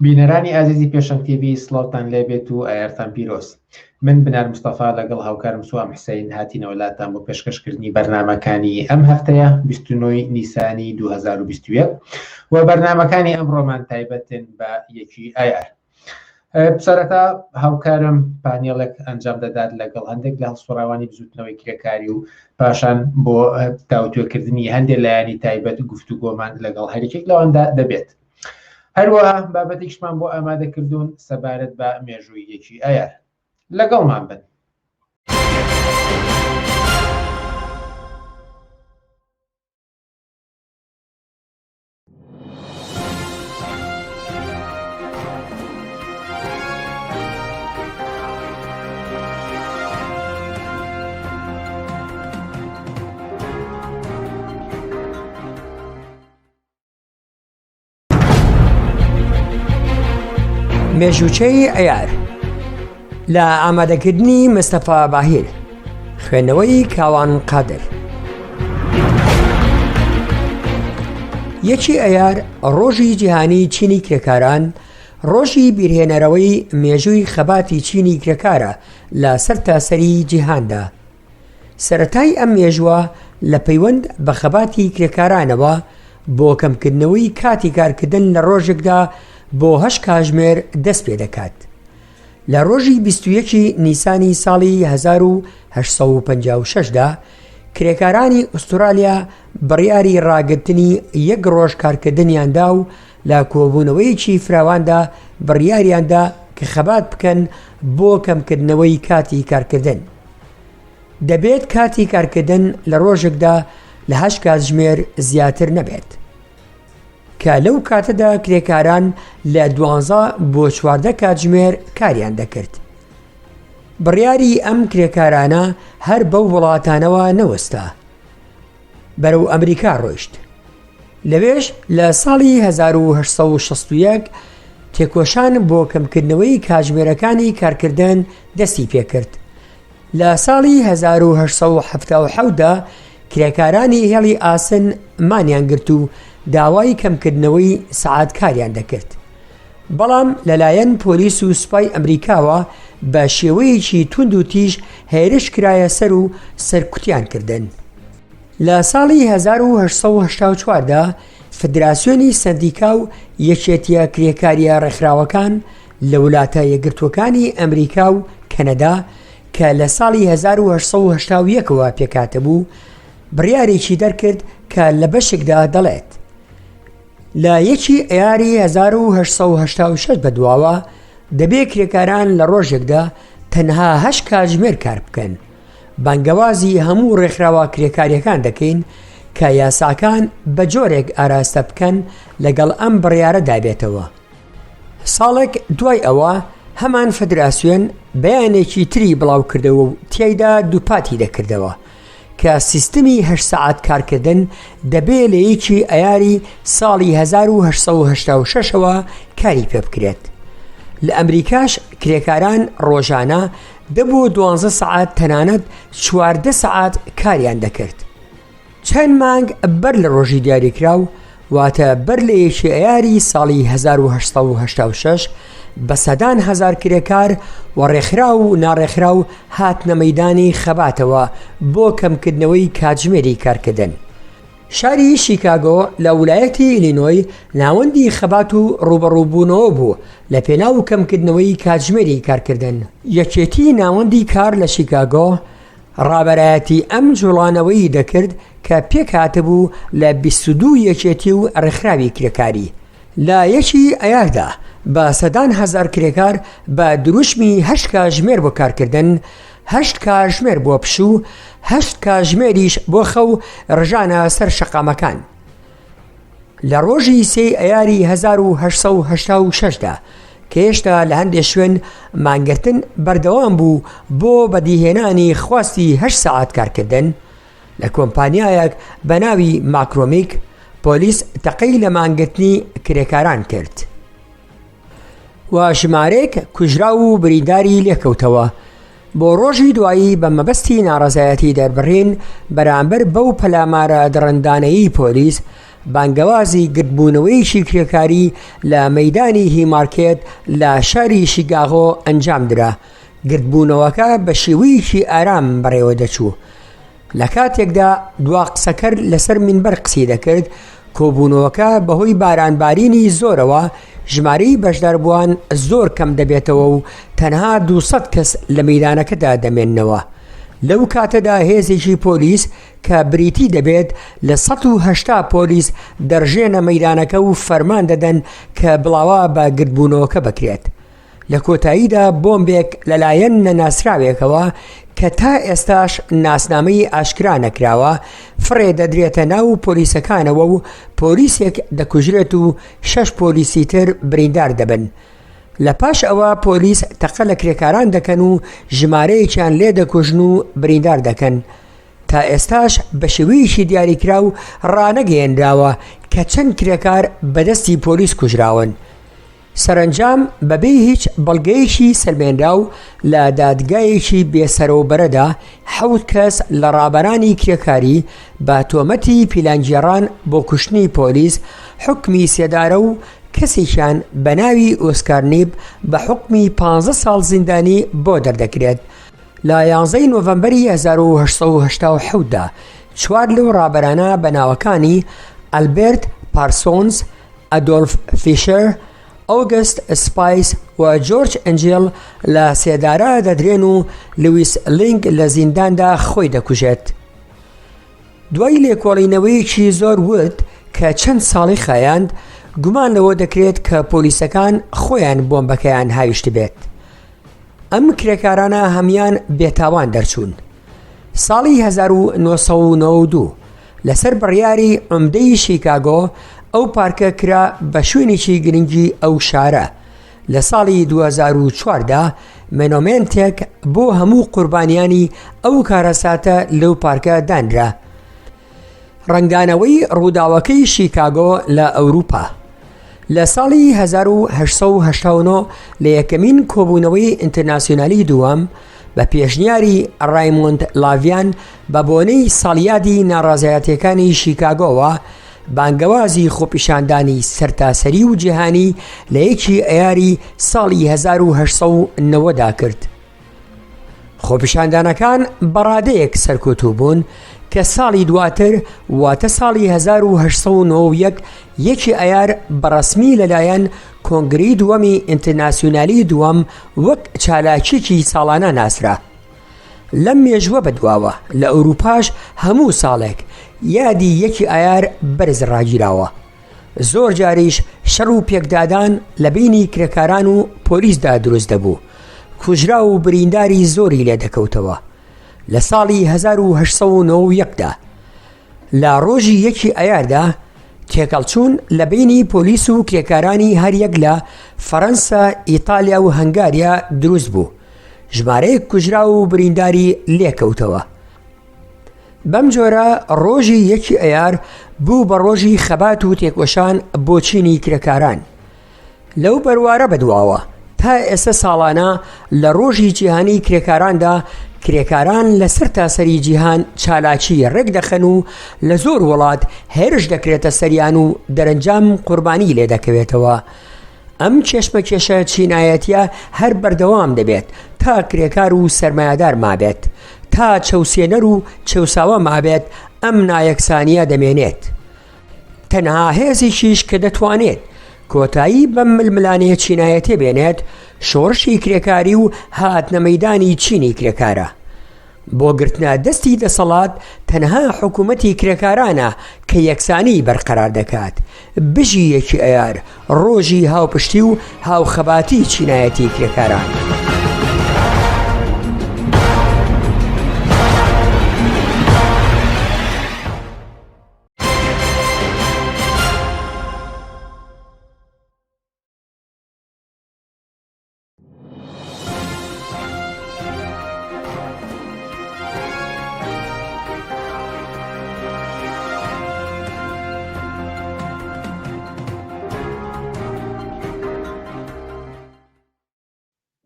بینەرانی ئازیزی پێشەنگ تیڤی سڵاوتان لێبێت و ئایارتان پیرۆز. من بنار مستەفا لەگەڵ هاوکارم سوام حسین هاتینەوە لاتان بۆ پێشکەشکردنی بەرنامەکانی ئەم هەفتەیە 29 نیسانی 2021 و بەرنامەکانی ئەمڕۆمان تایبەتن بە یەکی ئایار. سەرەتا هاوکارم پانێڵێک ئەنجام دەدات لەگەڵ هەندێک لە هەڵسوڕاوانی بزوتنەوەی کرێکاری و پاشان بۆ تاوتوێکردنی هەندێک لایەنی تایبەت گفتوگۆمان لەگەڵ هەرێکێک لەواندا دەبێت. هەروەها بابەتێکیشمان بۆ ئامادەکردوون سەبارەت بە مێژووی یەکی ئایار. لەگەڵمان بن. مێژووچەی عیار لە ئامادەکردنی مستەفا باهیر خوێندنەوەی کاوان قادر یەکی ئەیار ڕۆژی جیهانی چینی کرێکاران ڕۆژی بیرهێنەرەوەی مێژووی خەباتی چینی کرێکارە لە سەرتاسەری جیهاندا سەرەتای ئەم مێژووە لە پەیوەند بە خەباتی کرێکارانەوە بۆ کەمکردنەوەی کاتی کارکردن لە ڕۆژێکدا بۆ هەشت کاژمێر دەست پێ دەکات. لە ڕۆژی 21 نیسانی ساڵی 1856 دا کرێکارانی ئوسترالیا بڕیاری ڕاگرتنی یەک ڕۆژ کارکردنیان دا و لە کۆبوونەوەیەکی فراواندا بڕیاریاندا کە خەبات بکەن بۆ کەمکردنەوەی کاتی کارکردن. دەبێت کاتی کارکردن لە ڕۆژێکدا لە هەشت کاتژمێر زیاتر نەبێت. کە لەو کاتەدا کرێکاران لە دوانزە بۆ 14 کاتژمێر کاریان دەکرد. بڕیاری ئەم کرێکارانە هەر بەو وڵاتانەوە نەوەستا. بەرەو ئەمریکا ڕۆیشت. لەوێش لە ساڵی 1861 تێکۆشان بۆ کەمکردنەوەی کاتژمێرەکانی کارکردن دەستی پێکرد. لە ساڵی 1877 دا کرێکارانی هێڵی ئاسن مانیان گرت و داوای کەمکردنەوەی سەعات کاریان دەکرد. بەڵام لەلایەن پۆلیس و سوپای ئەمریکاوە بە شێوەیەکی توند و تیژ هێرش کرایە سەر و سەرکوتیان کردن. لە ساڵی 1884 دا فدراسیۆنی سەندیکا و یەکێتیە کرێکاریە ڕێکخراوەکان لە ولاتە یەکگرتووەکانی ئەمریکا و کەنەدا کە لە ساڵی 1881 ەوە پێکهاتبوو بڕیارێکی دەرکرد کە لە بەشێکدا دەڵێت لە یەکی ئەیاری 1886 بەدواوە دەبێ کرێکاران لە ڕۆژێکدا تەنها هەشت کاتژمێر کار بکەن. بانگەوازی هەموو ڕێکخراوە کرێکاریەکان دەکەین کە یاساکان بە جۆرێک ئاراستە بکەن لەگەڵ ئەم بڕیارەدا بێتەوە. ساڵێک دوای ئەوە هەمان فدراسیۆن بەیانێکی تری بڵاوکردەوە و تیایدا دووپاتی دەکردەوە کە سیستمی هەشت سەعات کارکردن دەبێ لە یەکی ئەیاری ساڵی 1886 ەوە کاری پێ بکرێت. لە ئەمریکاش کرێکاران ڕۆژانە دە بۆ دوانزە سەعات تەنانەت 14 سەعات کاریان دەکرد. چەند مانگ بەر لە ڕۆژی دیاریکراو، واتە بەر لە یەکی ئەیاری ساڵی 1886، بە سەدان هەزار کرێکار و ڕێکخراو و ناڕێکخراو هاتنە مەیدانی خەباتەوە بۆ کەمکردنەوەی کاتژمێری کارکردن. شاری شیکاگۆ لە ولایەتی ئیلینۆی ناوەندی خەبات و ڕووبەڕووبوونەوە بوو لە پێناو کەمکردنەوەی کاتژمێری کارکردن. یەکێتی ناوەندی کار لە شیکاگۆ ڕابەرایەتی ئەم جوڵانەوەی دەکرد کە پێکهاتبوو لە 22 یەکێتی و ڕێکخراوی کرێکاری. لە یەکی ئەیاردا بە سەدان هەزار کرێکار بە دروشمی هەشت کاژمێر بۆ کارکردن، هەشت کاژمێر بۆ پشوو، هەشت کاژمێریش بۆ خەو ڕژانە سەر شەقامەکان. لە ڕۆژی سێی ئەیاری 1886 دا کە هێشتا لە هەندێک شوێن مانگرتن بەردەوام بوو بۆ بەدیهێنانی خواستی هەشت سەعات کارکردن لە کۆمپانیایەک بە ناوی ماکرۆمیک پۆلیس تەقەی لە مانگرتنی کرێکاران کرد و ژمارەیەک کوژراو و برینداری لێکەوتەوە. بۆ ڕۆژی دوایی بە مەبەستی ناڕەزایەتی دەربڕین بەرامبەر بەو پەلامارە دڕندانەیی پۆلیس، بانگەوازی گردبوونەوەیەکی کرێکاری لە مەیدانی هیمارکێت لە شاری شیکاغۆ ئەنجامدرا، گردبوونەوەکە بە شێوەیەکی ئارام بەڕێوەدەچوو. لە کاتێکدا دوا قسەکەر لەسەر مینبەر قسەی دەکرد، کۆبوونەوەکە بەهۆی بارانبارینی زۆرەوە ژمارەی بەشداربووان زۆر کەم دەبێتەوە و تەنها 200 کەس لە مەیدانەکەدا دەمێننەوە. لەو کاتەدا هێزێکی پۆلیس کە بریتی دەبێت لە 180 پۆلیس دەڕژێنە مەیدانەکە و فەرمان دەدەن کە بڵاوە بە گردبوونەوەکە بکرێت. لە کۆتاییدا بۆمبێک لەلایەن نەناسراوێکەوە کە تا ئێستاش ناسنامەی ئاشکرا نەکراوە، فڕێ دەدرێتە ناو پۆلیسەکانەوە و پۆلیسێک دەکوژرێت و شەش پۆلیسی تر بریندار دەبن. لە پاش ئەوە پۆلیس تەقە لە کرێکاران دەکەن و ژمارەیەکیان لێ دەکوژن و بریندار دەکەن. تا ئێستاش بە شێوەیەکی دیاریکراو ڕانەگەیەنراوە کە چەند کرێکار بەدەستی پۆلیس کوژراون. سەرەنجام بەبێ هیچ بەڵگەیەکی سەلمێنراو لە دادگایەکی بێ سەرەوبەرەدا حەوت کەس لە ڕابەرانی کرێکاری بە تۆمەتی پیلانگێڕان بۆ کوشتنی پۆلیس حوکمی سێدارە و کەسێکیان بە ناوی ئۆسکار نیب بە حوکمی پانزە ساڵ زیندانی بۆ دەردەکرێت. لە یانزەی نۆڤەمبەری 1887 دا چوار لەو ڕابەرانە بە ناوەکانی ئەلبێرت پارسۆنز، ئەدۆلف فیشەر، ئۆگەست سپایس و جۆرج ئەنجێل لە سێدارە دەدرێن و لویس لینگ لە زینداندا خۆی دەکوژێت. دوای لێکۆڵینەوەیەکی زۆر ورد کە چەند ساڵی خایاند، گومان لەوە دەکرێت کە پۆلیسەکان خۆیان بۆمبەکەیان هاویشتبێت. ئەم کرێکارانە هەموان بێتاوان دەرچوون. ساڵی 1992 لەسەر بڕیاری عومدەی شیکاگۆ ئەو پارکە کرا بە شوێنێکی گرنگی ئەو شارە. لە ساڵی 2004 دا مۆنۆمێنتێک بۆ هەموو قوربانیانی ئەو کارەساتە لەو پارکە دانرا. ڕەنگدانەوەی ڕووداوەکەی شیکاگۆ لە ئەوروپا. لە ساڵی 1889 لە یەکەمین کۆبوونەوەی ئینتەرناسیۆنالی دووەم بە پێشنیاری ڕایمۆند لاڤیان بە بۆنەی ساڵیادی ناڕازایەتیەکانی شیکاگۆوە بانگەوازی خۆپیشاندانی سەرتاسەری و جیهانی لە یەکی ئەیاری ساڵی 1890 دا کرد. خۆپیشاندانەکان بەڕادەیەک سەرکوتوو بوون کە ساڵی دواتر واتە ساڵی 1891 یەکی ئەیار بەڕەسمی لەلایەن کۆنگرەی دووەمی ئینتەرناسیۆنالی دووەم وەک چالاکیەکی ساڵانە ناسرا. لەم مێژووە بەدواوە لە ئەوروپاش هەموو ساڵێک یادی یەکی ئایار بەرز ڕاگیراوە. زۆر جاریش شەڕ و پێکدادان لە بەینی کرێکاران و پۆلیسدا دروست دەبوو، کوژراو و برینداری زۆری لێ دەکەوتەوە. لە ساڵی 1891 دا لە ڕۆژی یەکی ئایاردا تێکەڵچوون لە بەینی پۆلیس و کرێکارانی هەریەک لە فەرەنسا، ئیتالیا و هەنگاریا دروست بوو، ژمارەیەک کوژراو و برینداری لێکەوتەوە. بەم جۆرە ڕۆژی یەکی ئەیار بوو بە ڕۆژی خەبات و تێکۆشان بۆ چینی کرێکاران. لەو بەروارە بەدواوە تا ئێستا ساڵانە لە ڕۆژی جیهانی کرێکاراندا کرێکاران لە سەرتاسەری جیهان چالاکی ڕێک دەخەن و لە زۆر وڵات هێرش دەکرێتە سەریان و دەرەنجام قوربانی لێ دەکەوێتەوە. ئەم کێشمەکێشە چینایەتیە هەر بەردەوام دەبێت تا کرێکار و سەرمایەدار مابێت، تا چەوسێنەر و چەوساوە مابێت ئەم نایەکسانیە دەمێنێت. تەنها هێزێکیش کە دەتوانێت کۆتایی بەم ململانێ چینایەتیە بێنێت شۆڕشی کرێکاری و هاتنەمەیدانی چینی کرێکارە. بۆ گرتنە دەستی دەسەڵات تەنها حکوومەتی کرێکارانە کە یەکسانی بەرقەرار دەکات. بژی یەکی ئەیار، ڕۆژی هاوپشتی و هاوخەباتی چینایەتی کرێکاران.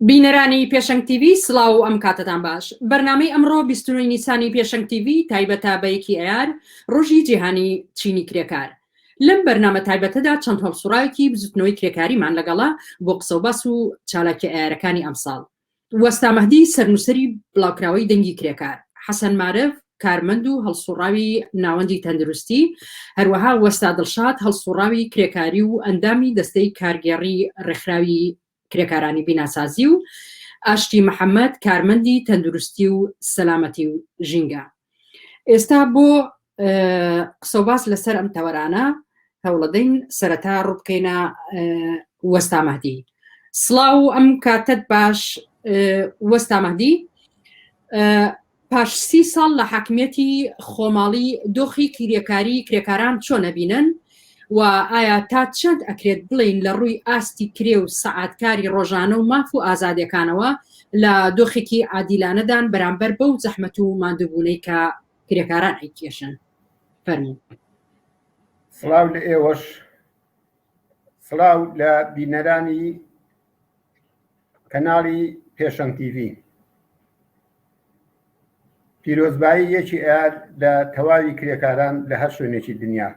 بینەرانی پێشەنگ تیڤی سڵاو و ئەم کاتەتان باش بەرنامەی ئەمڕۆ 29 نیسانی پێشەنگ تیڤی تایبەتە بە یەکی ئەیار ڕۆژی جیهانی چینی کرێکار. لەم بەرنامە تایبەتەدا چەند هەڵسوڕاوێکی بزوتنەوەی کرێکاریمان لەگەڵە بۆ قسەوباس و چالاکیە ئایارەکانی ئەمساڵ. وەستا مەهدی سەرنووسەری بڵاوکراوەی دەنگی کرێکار، حەسەن مارف کارمەند و هەڵسوڕاوی ناوەندی تەندروستی، هەروەها وەستا دڵشاد هەڵسوڕاوی کرێکاری و ئەندامی دەستەی کارگێڕی ڕێکخراوی کرێکارانی بیناسازی و ئاشتی محەمەد کارمەندی تەندروستی و سەلامەتی و ژینگە. ئێستا بۆ قسەوباس لەسەر ئەم تەوەرانە هەوڵەدەین سەرەتا ڕووبکەینە وەستا مەهدی. سڵاو ئەم کاتەت باش وەستا مەهدی. پاش سی ساڵ لە حاکمیەتی خۆماڵی دۆخی کرێکاری کرێکاران چۆن ئەبینن و ئایا تا چەند ئەکرێت بڵێین لە ڕووی ئاستی کرێ و سەعاتکاری ڕۆژانە و ماف و ئازادیەکانەوە لە دۆخێکی عادیلانەدان بەرامبەر بەو زەحمەت و ماندووبوونەی کە کرێکاران ئەیکێشن؟ فەرموو. سڵاو لە ئێوەش، سڵاو لە بینەرانی کەناڵی پێشەنگ تیڤی. پیرۆزبایی یەکی ئایار لە تەواوی کرێکاران لە هەر شوێنێکی دنیا.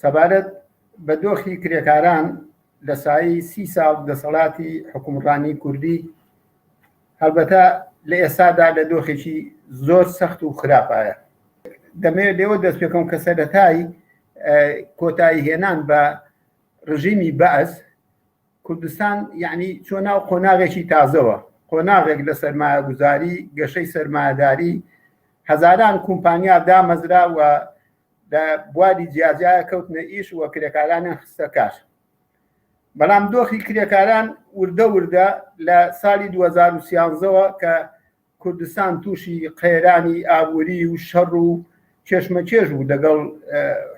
سەبارەت بە دۆخی کرێکاران لە سایەی سی ساڵ دەسەڵاتی حکومڕانی کوردی هەڵبەتە لە ئێستادا لە دۆخێکی زۆر سەخت و خراپایە. دەمەوێت لێوە دەست پێکەم کە سەرەتای کۆتایی هێنان بە ڕژیمی بەعس کوردستان یعنی چۆ ناو قۆناغێکی تازەوە قۆناغێک لە سەرمایەگوزاری گەشەی سەرمایەداری هەزاران کومپانیا دامەزرا و لە بواری جیاجیایە کەوتنە ئیش و کرێکارانیان خستە کار بەڵام دۆخی کرێکاران وردە وردە لە ساڵی 2013ەوە کە کوردستان تووشی قەیرانی ئابووری و شەڕ و کێشمەکێش بوو لەگەڵ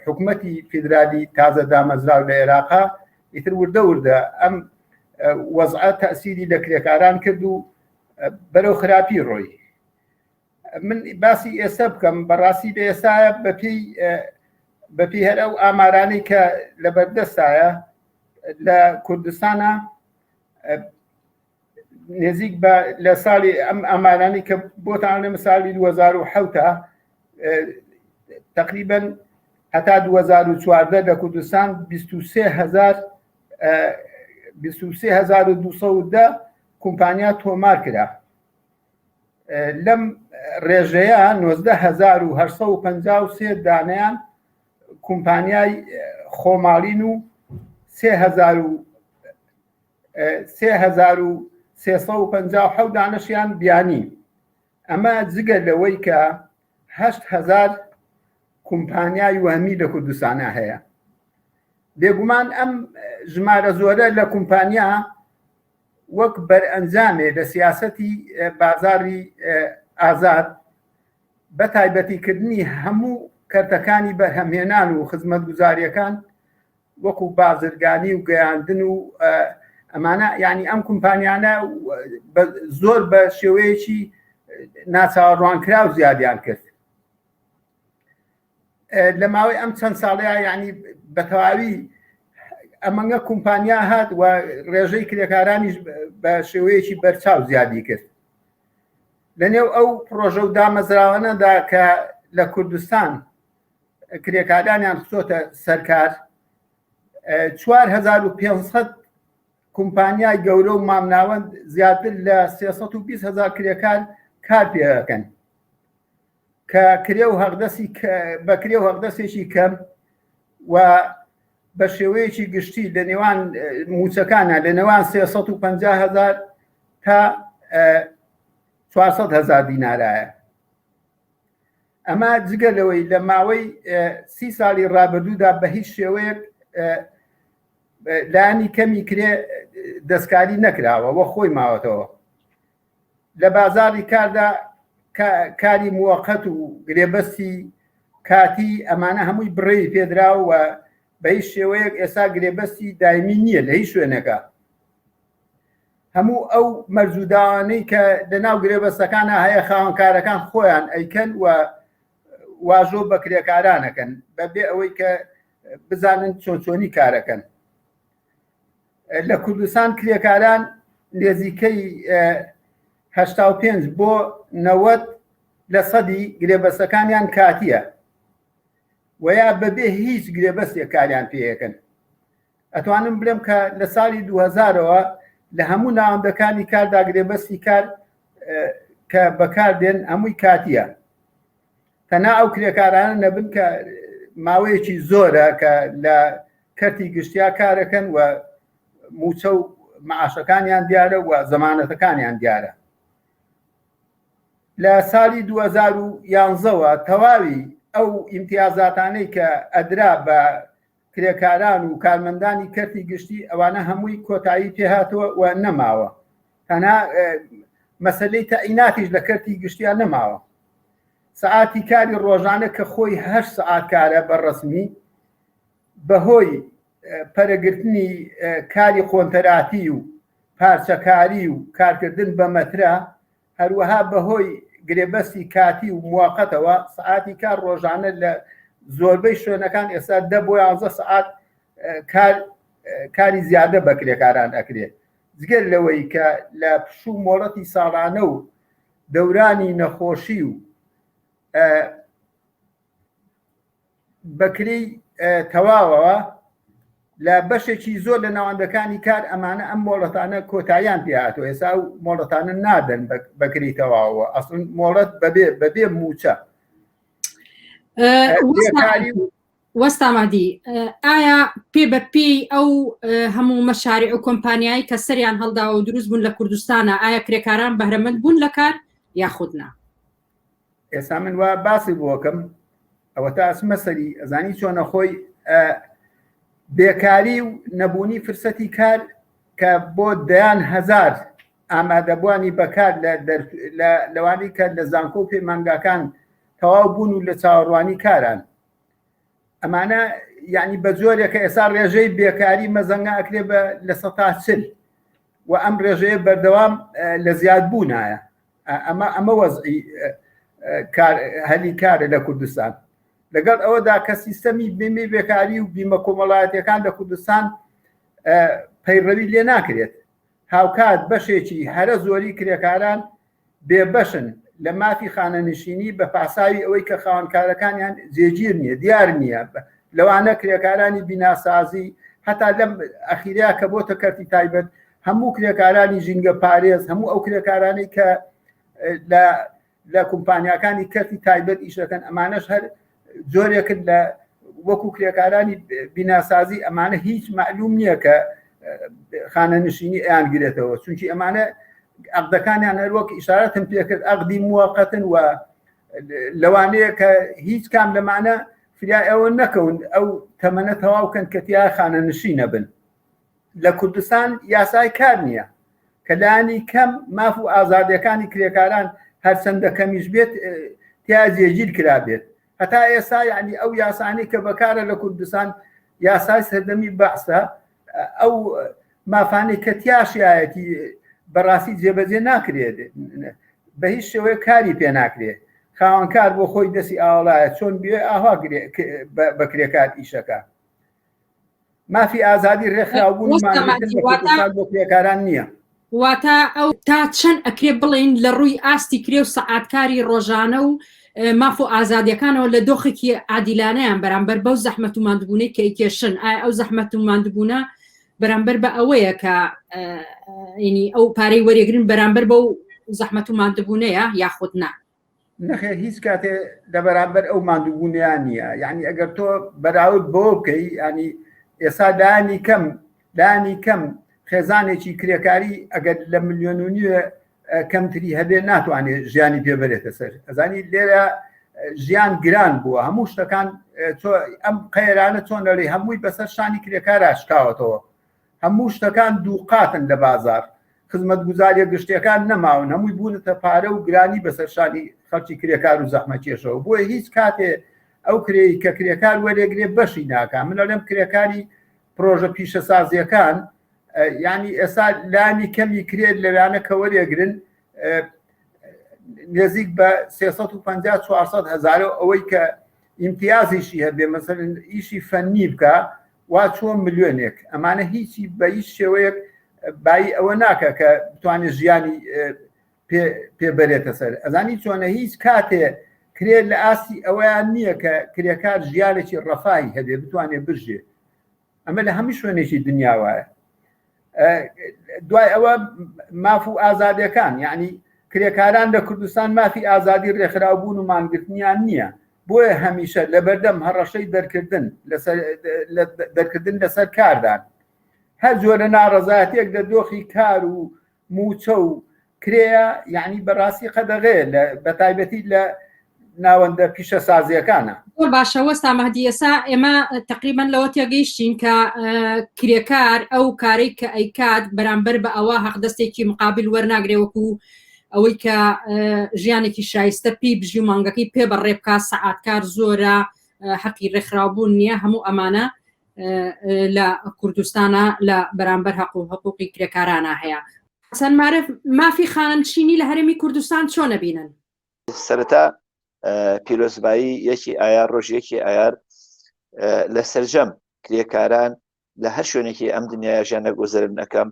حکومەتی فیدرالی تازە دامەزراو لە عێراقا ئیتر وردە وردە ئەم وەزعە تەسیری لە کرێکاران کرد و بەرەو خراپی ڕۆی من باسی ئێستا بکەم بەڕاستی لە ئێستاە بەپی بەپی هەر ئەو ئامارانەی کە لە بەردەستایە لە کوردستانە نزیک بە لە ساڵی ئەم ئامارانی کە بۆتان لێم ساڵی 2007 تقریبا هەتا 2014 لە کوردستان 23000 23210 کۆمپانیا تۆمار کرا لەم ڕێژەیە 19853 دانیان کۆمپانیای خۆماڵین و 3000 3357 دانەشیان بیانین. ئەمە جگە لەوەی کە 8000 کومپانیای وەهمی لە کوردستانا هەیە. بێگومان ئەم ژمارە زۆرە لە کومپانیا وەک بەرئەنجامێ لە سیاسەتی بازاڕی ئازاد بە تایبەتیکردنی هەموو کەرتەکانی بەرهەمهێنان و خزمەتگوزارییەکان وەکو بازرگانی و گەیاندن و ئەمانە ینی ئەم کومپانیانە زۆر بە شێوەیەکی ناچاوەڕوانکراو زیادیان کرد لە ماوەی ئەم چەند ساڵەیە ینی بە تەواوی ئەمەنگە کومپانیا هات و ڕێژەی کرێکارانیش بە شێوەیەکی بەرچاو زیادی کرد لەنێو ئەو پرۆژە و دامەزراوانەدا کە لە کوردستان کرێکارانیان خستۆتە سەرکار 4500 کۆمپانیای گەورە و مامناوەند زیاتر لە 320 هزار کرێکار کار پێەکەن کە کرێ و هەقدەسی بە کرێ و هەقدەسێکی کەم و بە شێوەیەکی گشتی لە نێوان موچەکانە لە نێوان 350 هزار تا 400 هزار دینارایە ئەمە جگە لەوەی لە ماوەی سی ساڵی ڕابردوودا بە هیچ شێوەیەک لانی کەمی کرێ دەستکاری نەکراوە وە خۆی ماوەتەوە لە بازاری کاردا کاری موەقەت و گرێبەستی کاتی ئەمانە هەمووی بڕێی پێدراوە بە هیچ شێوەیەک ئێستا گرێبەستی دایمی نییە لە هیچ شوێنێکە هەموو ئەو مەرج و داوانەی کە لە ناو گرێبەستەکانە هەیە خاوەنکارەکان خۆیان ئەیکەن و واژۆ بە کرێکارانەکەن بەبێ ئەوەی کە بزانن چۆن چۆنی کارەکەن لە کوردستان کرێکاران نێزیکەی 85 بۆ 90 لە سەدی گرێبەستەکانیان کاتیە. و یا بەبێ هیچ گرێبەستێک کاریان پێیەکەن. ئەتوانم بلێم کە لە ساڵی 2000ەوە لە هەموو ناوەندەکانی کاردا گرێبەستی کار کە بەکار دێن هەمووی کاتیە. تەنها ئەو کرێکارانە نەبن کە ماوەیەکی زۆرە کە لە کەرتی گشتیا کارەکەن و موچە و معاشەکانیان دیارە و زەمانەتەکانیان دیارە. لە سالی 2011ەوە تەواوی ئەو ئیمتیازاتانەی کە ئەدرا بە کرێکاران و کارمەندانی کەرتی گشتی ئەوانە هەمووی کۆتایی پێهاتووە و نەماوە. تەنها مەسلەی تەعیناتیش لە کەرتی گشتیان نەماوە. سەعاتی کاری ڕۆژانە کە خۆی هەشت سەعات کارە بە ڕەسمی بەهۆی پەرەگرتنی کاری قۆنتەراتی و پارچەکاری و کارکردن بە مەترە هەروەها بەهۆی گرێبەستی کاتی و مواقەتەوە سەعاتی کار ڕۆژانە لە زۆربەی شوێنەکان ئێستا دە بۆ یانزە سەعات کار کاری زیادە بە کرێکاران ئەکرێت جگەر لەوەی کە لە پشوو مۆڵەتی ساڵانە و دەورانی نەخۆشی و بەکرێی تەواوەوە لە بەشێکی زۆر لە ناوەندەکانی کار ئەمانە ئەم مۆڵەتانە کۆتاییان پێهاتوە ئێستا و مۆڵەتانە نادەن بەکری تەواوە ئەسڵ مۆڵەت بەبێ بەبێ موچە وەستا مادی ئایا پێ بە پێی ئەو هەموو مەشارع و کۆمپانیایی کە سەریان هەڵداوە و دروست بوون لە کوردستانە ئایا کرێکاران بەهرەمەند بوون لە کار یاخود نا؟ ئێستا من وا باسی بۆکەم ئەوە تا ئەچمە سەری ئەزانی چۆنە خۆی بێکاری و نەبوونی فرسەتی کار کە بۆ دەیان هەزار ئامادەبووانی بەکار لە لەوانی کە لە زانکۆ و پەیمانگاکان تەواو بوون و لە چاوەڕوانی کاران ئەمانە یعنی بە جۆرێک کە ئێستا ڕێژەی بێکاری مەزەنگە ئەکرێ بە 40% و ئەم ڕێژەیە بەردەوام لە زیاد بوونایە ئەمە ئەمە وەزعی هەلی کارە لە کوردستان لەگەڵ ئەوەدا کە سیستەمی بیمەی بێکاری و بیمە کۆمەڵایەتەکان لە کوردستان پەیڕەوی لێ ناکرێت هاوکات بەشێکی هەرە زۆری کرێکاران بێبەشن لە مافی خانەنشینی بە پاساوی ئەوەی کە خاوەنکارەکانیان جێگیر نییە، دیار نییە، لەوانە کرێکارانی بیناسازی، هەتا لەم ئەخیرەیا کە بۆتە کەرتی تایبەت، هەموو کرێکارانی ژینگە پارێز، هەموو ئەو کرێکارانەی کە لە لە کۆمپانیاکانی کەرتی تایبەت ئیش دەکەن، ئەمانەش هەر جۆرێکن لە وەکو کرێکارانی بیناسازی ئەمانە هیچ مەعلوم نییە کە خانەنشینی ئەیان گرێتەوە چونکی ئەمانە عەقدەکانیان هەروەک ئیشارەتم پێکرد عەقدی موەقەتن و لەوانەیە کە هیچ کام لەمانە فریای ئەوە نەکەون ئەو تەمەنە تەواو کەن کە تیا خانەنشینە بن لە کوردستان یاسای کار نییە کە لانی کەم ماف و ئازادیەکانی کرێکاران هەرچەندە کەمیش بێت تیا جێگیر کرابێت هەتا ئێستا یعنی ئەو یاسانەی کە بەکارە لە کوردستان یاسای سەردەمی بەعسە ئەو مافانەی کە تیاشیایەتی بەڕاستی جێبەجێ ناکرێت بە هیچ شێوەیە کاری پێ ناکرێت خاوەنکار بۆ خۆی دەستی ئاوڵایە چۆن بێ ئاوا بە کرێکار ئیشەکە مافی ئازادی ڕێکخراوبوون بۆ کرێکاران نییە. واتە ئەو تا چەند ئەکرێ بڵێین لە ڕووی ئاستی کرێ و سەعاتکاری ڕۆژانە و ماف و ئازادیەکانەوە لە دۆخێکی عادیلانەیان بەرامبەر بەو زەحمەت و ماندبوونەی کە ئەیکێشن ئایا ئەو زەحمەت و ماندبوونە بەرامبەر بە ئەوەیە کە ینی ئەو پارەی وەرێگرن بەرامبەر بەو زەحمەت و ماندبوونەیە یاخود نا؟ نەخێر هیچ کاتێ لە بەرامبەر ئەو ماندووبوونیان نییە یعنی ئەگەر تۆ بەراورد بەوە بکەی ینی ئێسا لانی کەم لانی کەم خێزانێکی کرێکاری ئەگەر لە ملیۆن و نیوێ کەمتری هەبێ ناتوانێت ژیانی پێبەرێتە سەر ئەزانی لێرە ژیان گران بووە هەموو شتەکان ئەم قەیرانە چۆن لەڵێ هەمووی بەسەر شانی کرێکارا شکاوەتەوە هەموو شتەکان دووقاتن لە بازاڕ، خزمەتگوزارییە گشتییەکان نەماون، هەمووی بوونەتە پارە و گرانی بەسەر شانی خەڵکی کرێکار و زەحمەتکێشەوە، بۆیە هیچ کاتێ ئەو کرێی کە کرێکار وەرێگرێ بەشی ناکا، من ئەڵێم کرێکاری پرۆژە پیشەسازییەکان یانی ئێستا لانی کەمی کرێ لەوانە کە وەرێگرن نزیک بە 350 400 هەزارە ئەوەی کە ئیمتیازیشی هەبێ مەسەلەن ئیشی فەنی بکە وا چووە ملیۆنێک ئەمانە هیچی بە هیچ شێوەیەک بایی ئەوە ناکە کە بتوانێت ژیانی پێ بەرێتە سەر ئەزانی چۆنە هیچ کاتێ کرێ لە ئاستی ئەوەیان نییە کە کرێکار ژیانێکی ڕەفاهی هەبێ بتوانێت بژێ ئەمە لە هەموو شوێنێکی دنیا وایە دوای ئەوە ماف و ئازادیەکان یعنی کرێکاران لە کوردستان مافی ئازادی ڕێکخراوبوون و مانگرتنیان نییە بۆیە هەمیشە لەبەردەم هەڕەشەی دەرکردن دەرکردن لەسەر کاردان هەر جۆرە ناڕەزایەتێک لە دۆخی کار و مووچە و کرێیە یعنی بەڕاستی قەدەغەیە لە بەتایبەتی لە ناوەندە پیشەسازیەکانە. زۆر باشە وەستا مەهدی ئێسا ئێمە تقریبان لەوە تێگەیشتین کە کرێکار ئەو کارەی کە ئەیکات بەرامبەر بە ئەوە حەقدەستێکی مقابل وەرناگرێ وەکو ئەوەی کە ژیانێکی شایستە پێی بژی و مانگەکەی پێ بەڕێ بکات سەعاتکار زۆرە حەقی ڕێکخراوبوون نییە هەموو ئەمانە لە کوردستانە لە بەرامبەر هەق و حقوقی کرێکارانە هەیە. حەسەن مارف، مافی خانەنشینی لە هەرێمی کوردستان چۆن ئەبینن؟ سەرەتا پیرۆزبایی یەکی ئایار ڕۆژ یەکی ئایار لە سەرجەم کرێکاران لە هەر شوێنێکی ئەم دنیاە ژیان نەگوزەرن ئەەکەم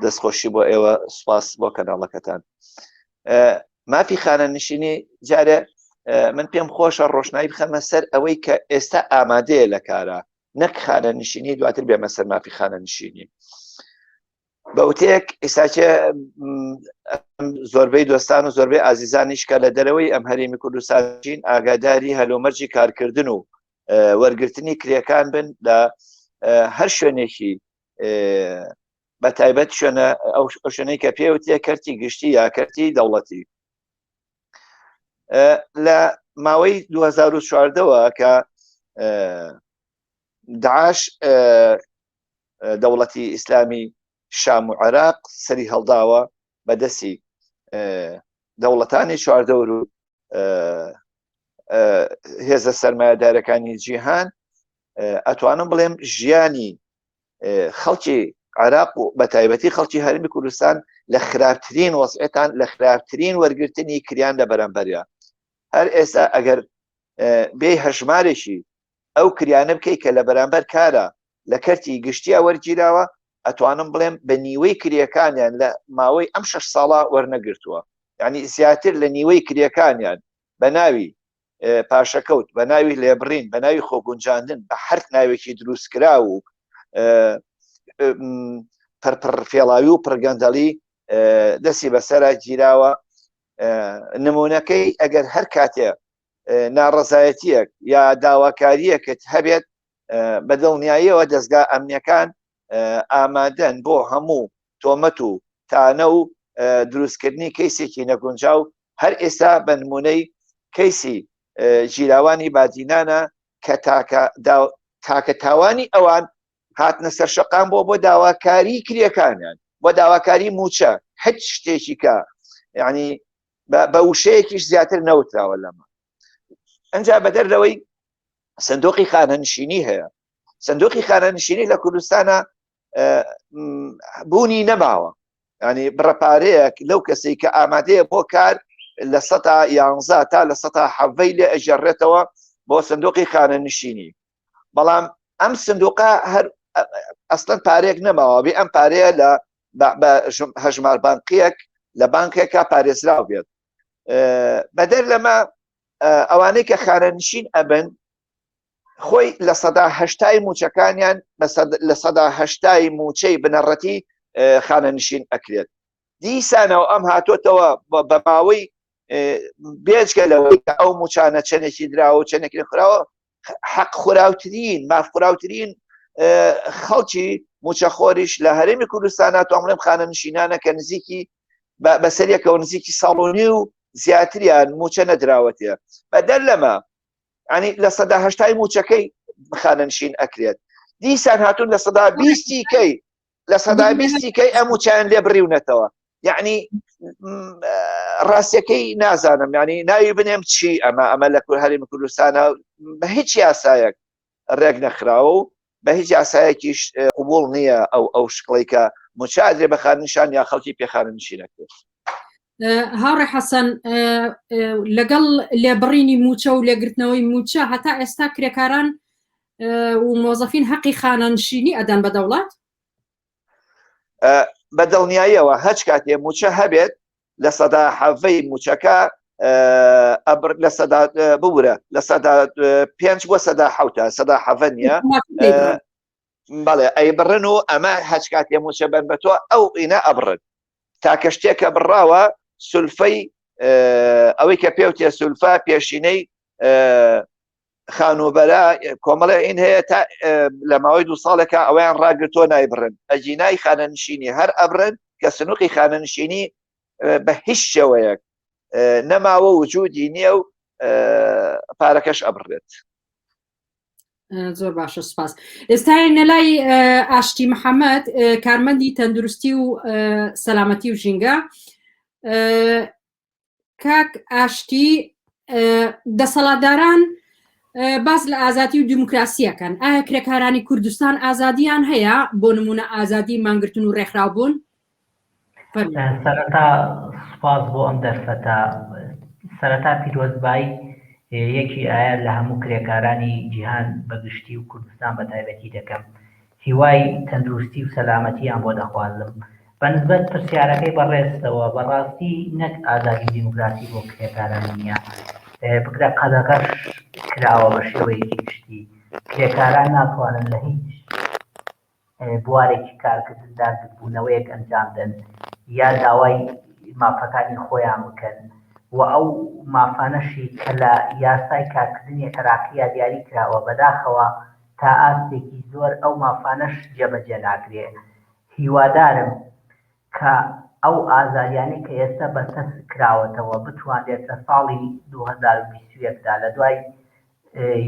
دەستخۆشی بۆ ئێوە سوپاس بۆ کەناڵەکەتان مافی خانەنشینی جارێ من پێم خۆشە ڕۆشنایی بخەمە سەر ئەوەی کە ئێستا ئامادەیە لە کارە نەک خانەنشینی دواتر بێمە سەر مافی خانەنشینی بە وتەیەک ئێستاکێ زۆربەی دۆستان و زۆربەی ئازیزانیش کە لە دەرەوەی ئەم هەرێمی کوردستانین ئاگاداری هەلومەرجی کارکردن و وەرگرتنی کرێکان بن لە هەر شوێنێکی بە تایبەت شوێنە ئەو شوێنەی کە پێوتێ کەرتی گشتی یا کەرتی دەوڵەتی لە ماوەی 2014ەوە کە داعش دەوڵەتی ئیسلامی شام و عێراق سەری هەڵداوە بەدەستی دەوڵەتانی چواردەور و هێزە سەرمایەدارەکانی جیهان ئەتوانم بڵێم ژیانی خەڵکی عراق و بە تایبەتی خەڵکی هەرمی کوردستان لە خراپترین وەزعتان لە خراپترین وەرگرتنی کریان لە بەرامبەریا هەر ئێستا ئەگەر بێ هەژمارێکی ئەو کریانە بکەی کە لە بەرامبەر کارە لە کەرتی گشتیا وەرگیراوە ئەتوانم بڵێم بە نیوەی کرێکانیان لە ماوەی ئەم شش ساڵە وەرنەگرتووە یعنی زیاتر لە نیوەی کرێکانیان بە ناوی پاشەکەوت بە ناوی لێبڕین بە ناوی خۆگونجاندن بە هەر ناوێکی دروستکرا و پرپڕ فێڵاوی و پڕگەندەڵی دەستی بەسەرا گیراوە نمونەکەی ئەگەر هەر کاتێ ناڕەزایەتیەک یا داواکاریەکت هەبێت بە دڵنیاییەوە دەستگا ئەمنیەکان ئامادەن بۆ هەموو تۆمەت و تانە و دروستکردنی کەیسێکی نەگونجاو هەر ئێستا بە نمونەی کەیسی گیراوانی بادینانە کە تاکە تاکە تاوانی ئەوان هاتنە سەر شەقام بۆ بۆ داواکاری کرێکانیان بۆ داواکاری موچە هیچ شتێکی کە یعنی بە وشەیەکیش زیاتر نەوتراوە لەمە ئەجا بەدەر لەوەی سندوقی خانەنشینی هەیە سندوقی خانەنشینی لە کوردستانە بوونی نەماوە ینی بڕەپارەیەک لەو کەسێک کە ئامادەیە بۆ کار لە سەتا یانزە تا لە سەتا حەڤەی لێ ئەژەڕێتەوە بۆ سندوقی خانەنشینی بەڵام ئەم سندوقە هەر ئەسڵەن پارێک نەماوە بێ ئەم پارەیە لە هەژمار بانقیەک لە بانکێکە پارێزراو بێت بەدەر لەمە ئەوانەی کە خانەنشین ئەبن خۆی لە سەدا هەشتای موچەکانیان لە سەدا هەشتای موچەی بنەڕەتی خانەنشین ئەکرێت دیسانەوە ئەم هاتۆتەوە بە ماوەی بێجگە لەوەی کە ئەو موچانە چەندێکی دراوە و چەندێکی خراوە حەق خوراوترین ماف خوراوترین خەڵکی موچەخۆریش لە هەرێمی کوردستانە تو بڵێم خانە نشینانە کە نزیکی بەسەریەکەوە نزیکی ساڵۆنی و زیاتریان موچە نەدراوەتێ بەدەر لەمە ینی لە سەدا هەشتای موچەکەی خانەنشین ئەکرێت دیسان هاتوون لە سەدا بیستی کەی لە سەدا بیستی کەی ئەم موچیان لێ بڕیونەتەوە یعنی ڕاستیەکەی نازانم ینی ناوی بنێم چی ئەمە ئەمە لە کور هەرێمی کوردستانە بە هیچ یاسایەک ڕێک نەخراوە و بە هیچ یاسایەکیش قوبول نییە ئەو ئەو شکڵی کە موچادرێ بە خاننشان یا خەڵکی پێخانە نشینەکرێت هاوڕێ حەسەن لەگەڵ لێبڕینی موچە و لێگرتنەوەی موچە هەتا ئێستا کرێکاران و مۆزەفین حەقی خانەنشینی ئەدەن بە دەوڵەت؟ بە دڵنیاییەوە هەچ کاتێ موچە هەبێت لە سەدا حەڤەی موچەکە ئەبر لە سەدا ببورە لە سەدا پێنج بۆ سەدا حوتە سەدا حەڤە نییە بەڵێ ئەی بڕن و ئەمە هەچ کاتێ موچە بەن بە تۆ ئەو ئینە ئەبڕن تاکە شتێکە بڕاوە سولفەی ئەوەی کە پێوتێ سولفە پێشینەی خانووبەرە کۆمەڵێ ئین هەیە تا لە ماوەی دو ساڵێکە ئەویان ڕاگرتۆ نایبڕن ئەجینای خانەنشینی هەر ئەبرن کە سنوقی خانەنشینی بە هیچ شێوەیەک نەماوە وجودی نییە و پارەکەش ئەبڕێت. زۆر باشە سپاس ئێستا نەلای ئاشتی محەممەد کارمەندی تەندروستی و سەلامەتی و ژینگە کاک ئاشتی دەسەڵاتداران باس لە ئازادی و دیموکراسیەکەن ئایا کرێکارانی کوردستان ئازادیان هەیە بۆ نمونە ئازادی مانگرتن و ڕێکخراو بوون سەرەتا سوپاس بۆ ئەم دەرفەتە. سەرەتا پیرۆزبایی یەکی ئایار لە هەموو کرێکارانی جیهان بە گشتی و کوردستان بە تایبەتی دەکەم. هیوای تەندروستی و سەلامەتیان بۆ دەخوازم. بە نسبەت پرسیارەکەی بەڕێزتەوە، بە ڕاستی نەک ئازادی و دیموکراسی بۆ کرێکاران نییە، بگرە قەدەغەش کراوە بە شێوەیەکی گشتی. کرێکاران ناتوانن لە هیچ بوارێکی کارکردندا گردبوونەوەیەک ئەنجام دەن یا داوای مافەکانی خۆیان بکەن و ئەو مافانەشی کە لە یاسای کارکردنی عێراقییا دیاری کراوە بەداخەوە تا ئاستێکی زۆر ئەو مافانەش جێبەجێ ناکرێ هیوادارم کە ئەو ئازاریانەی کە ئێستا بەرتەسک کراوەتەوە بتوانرێت لە ساڵی 2021 دا لە دوای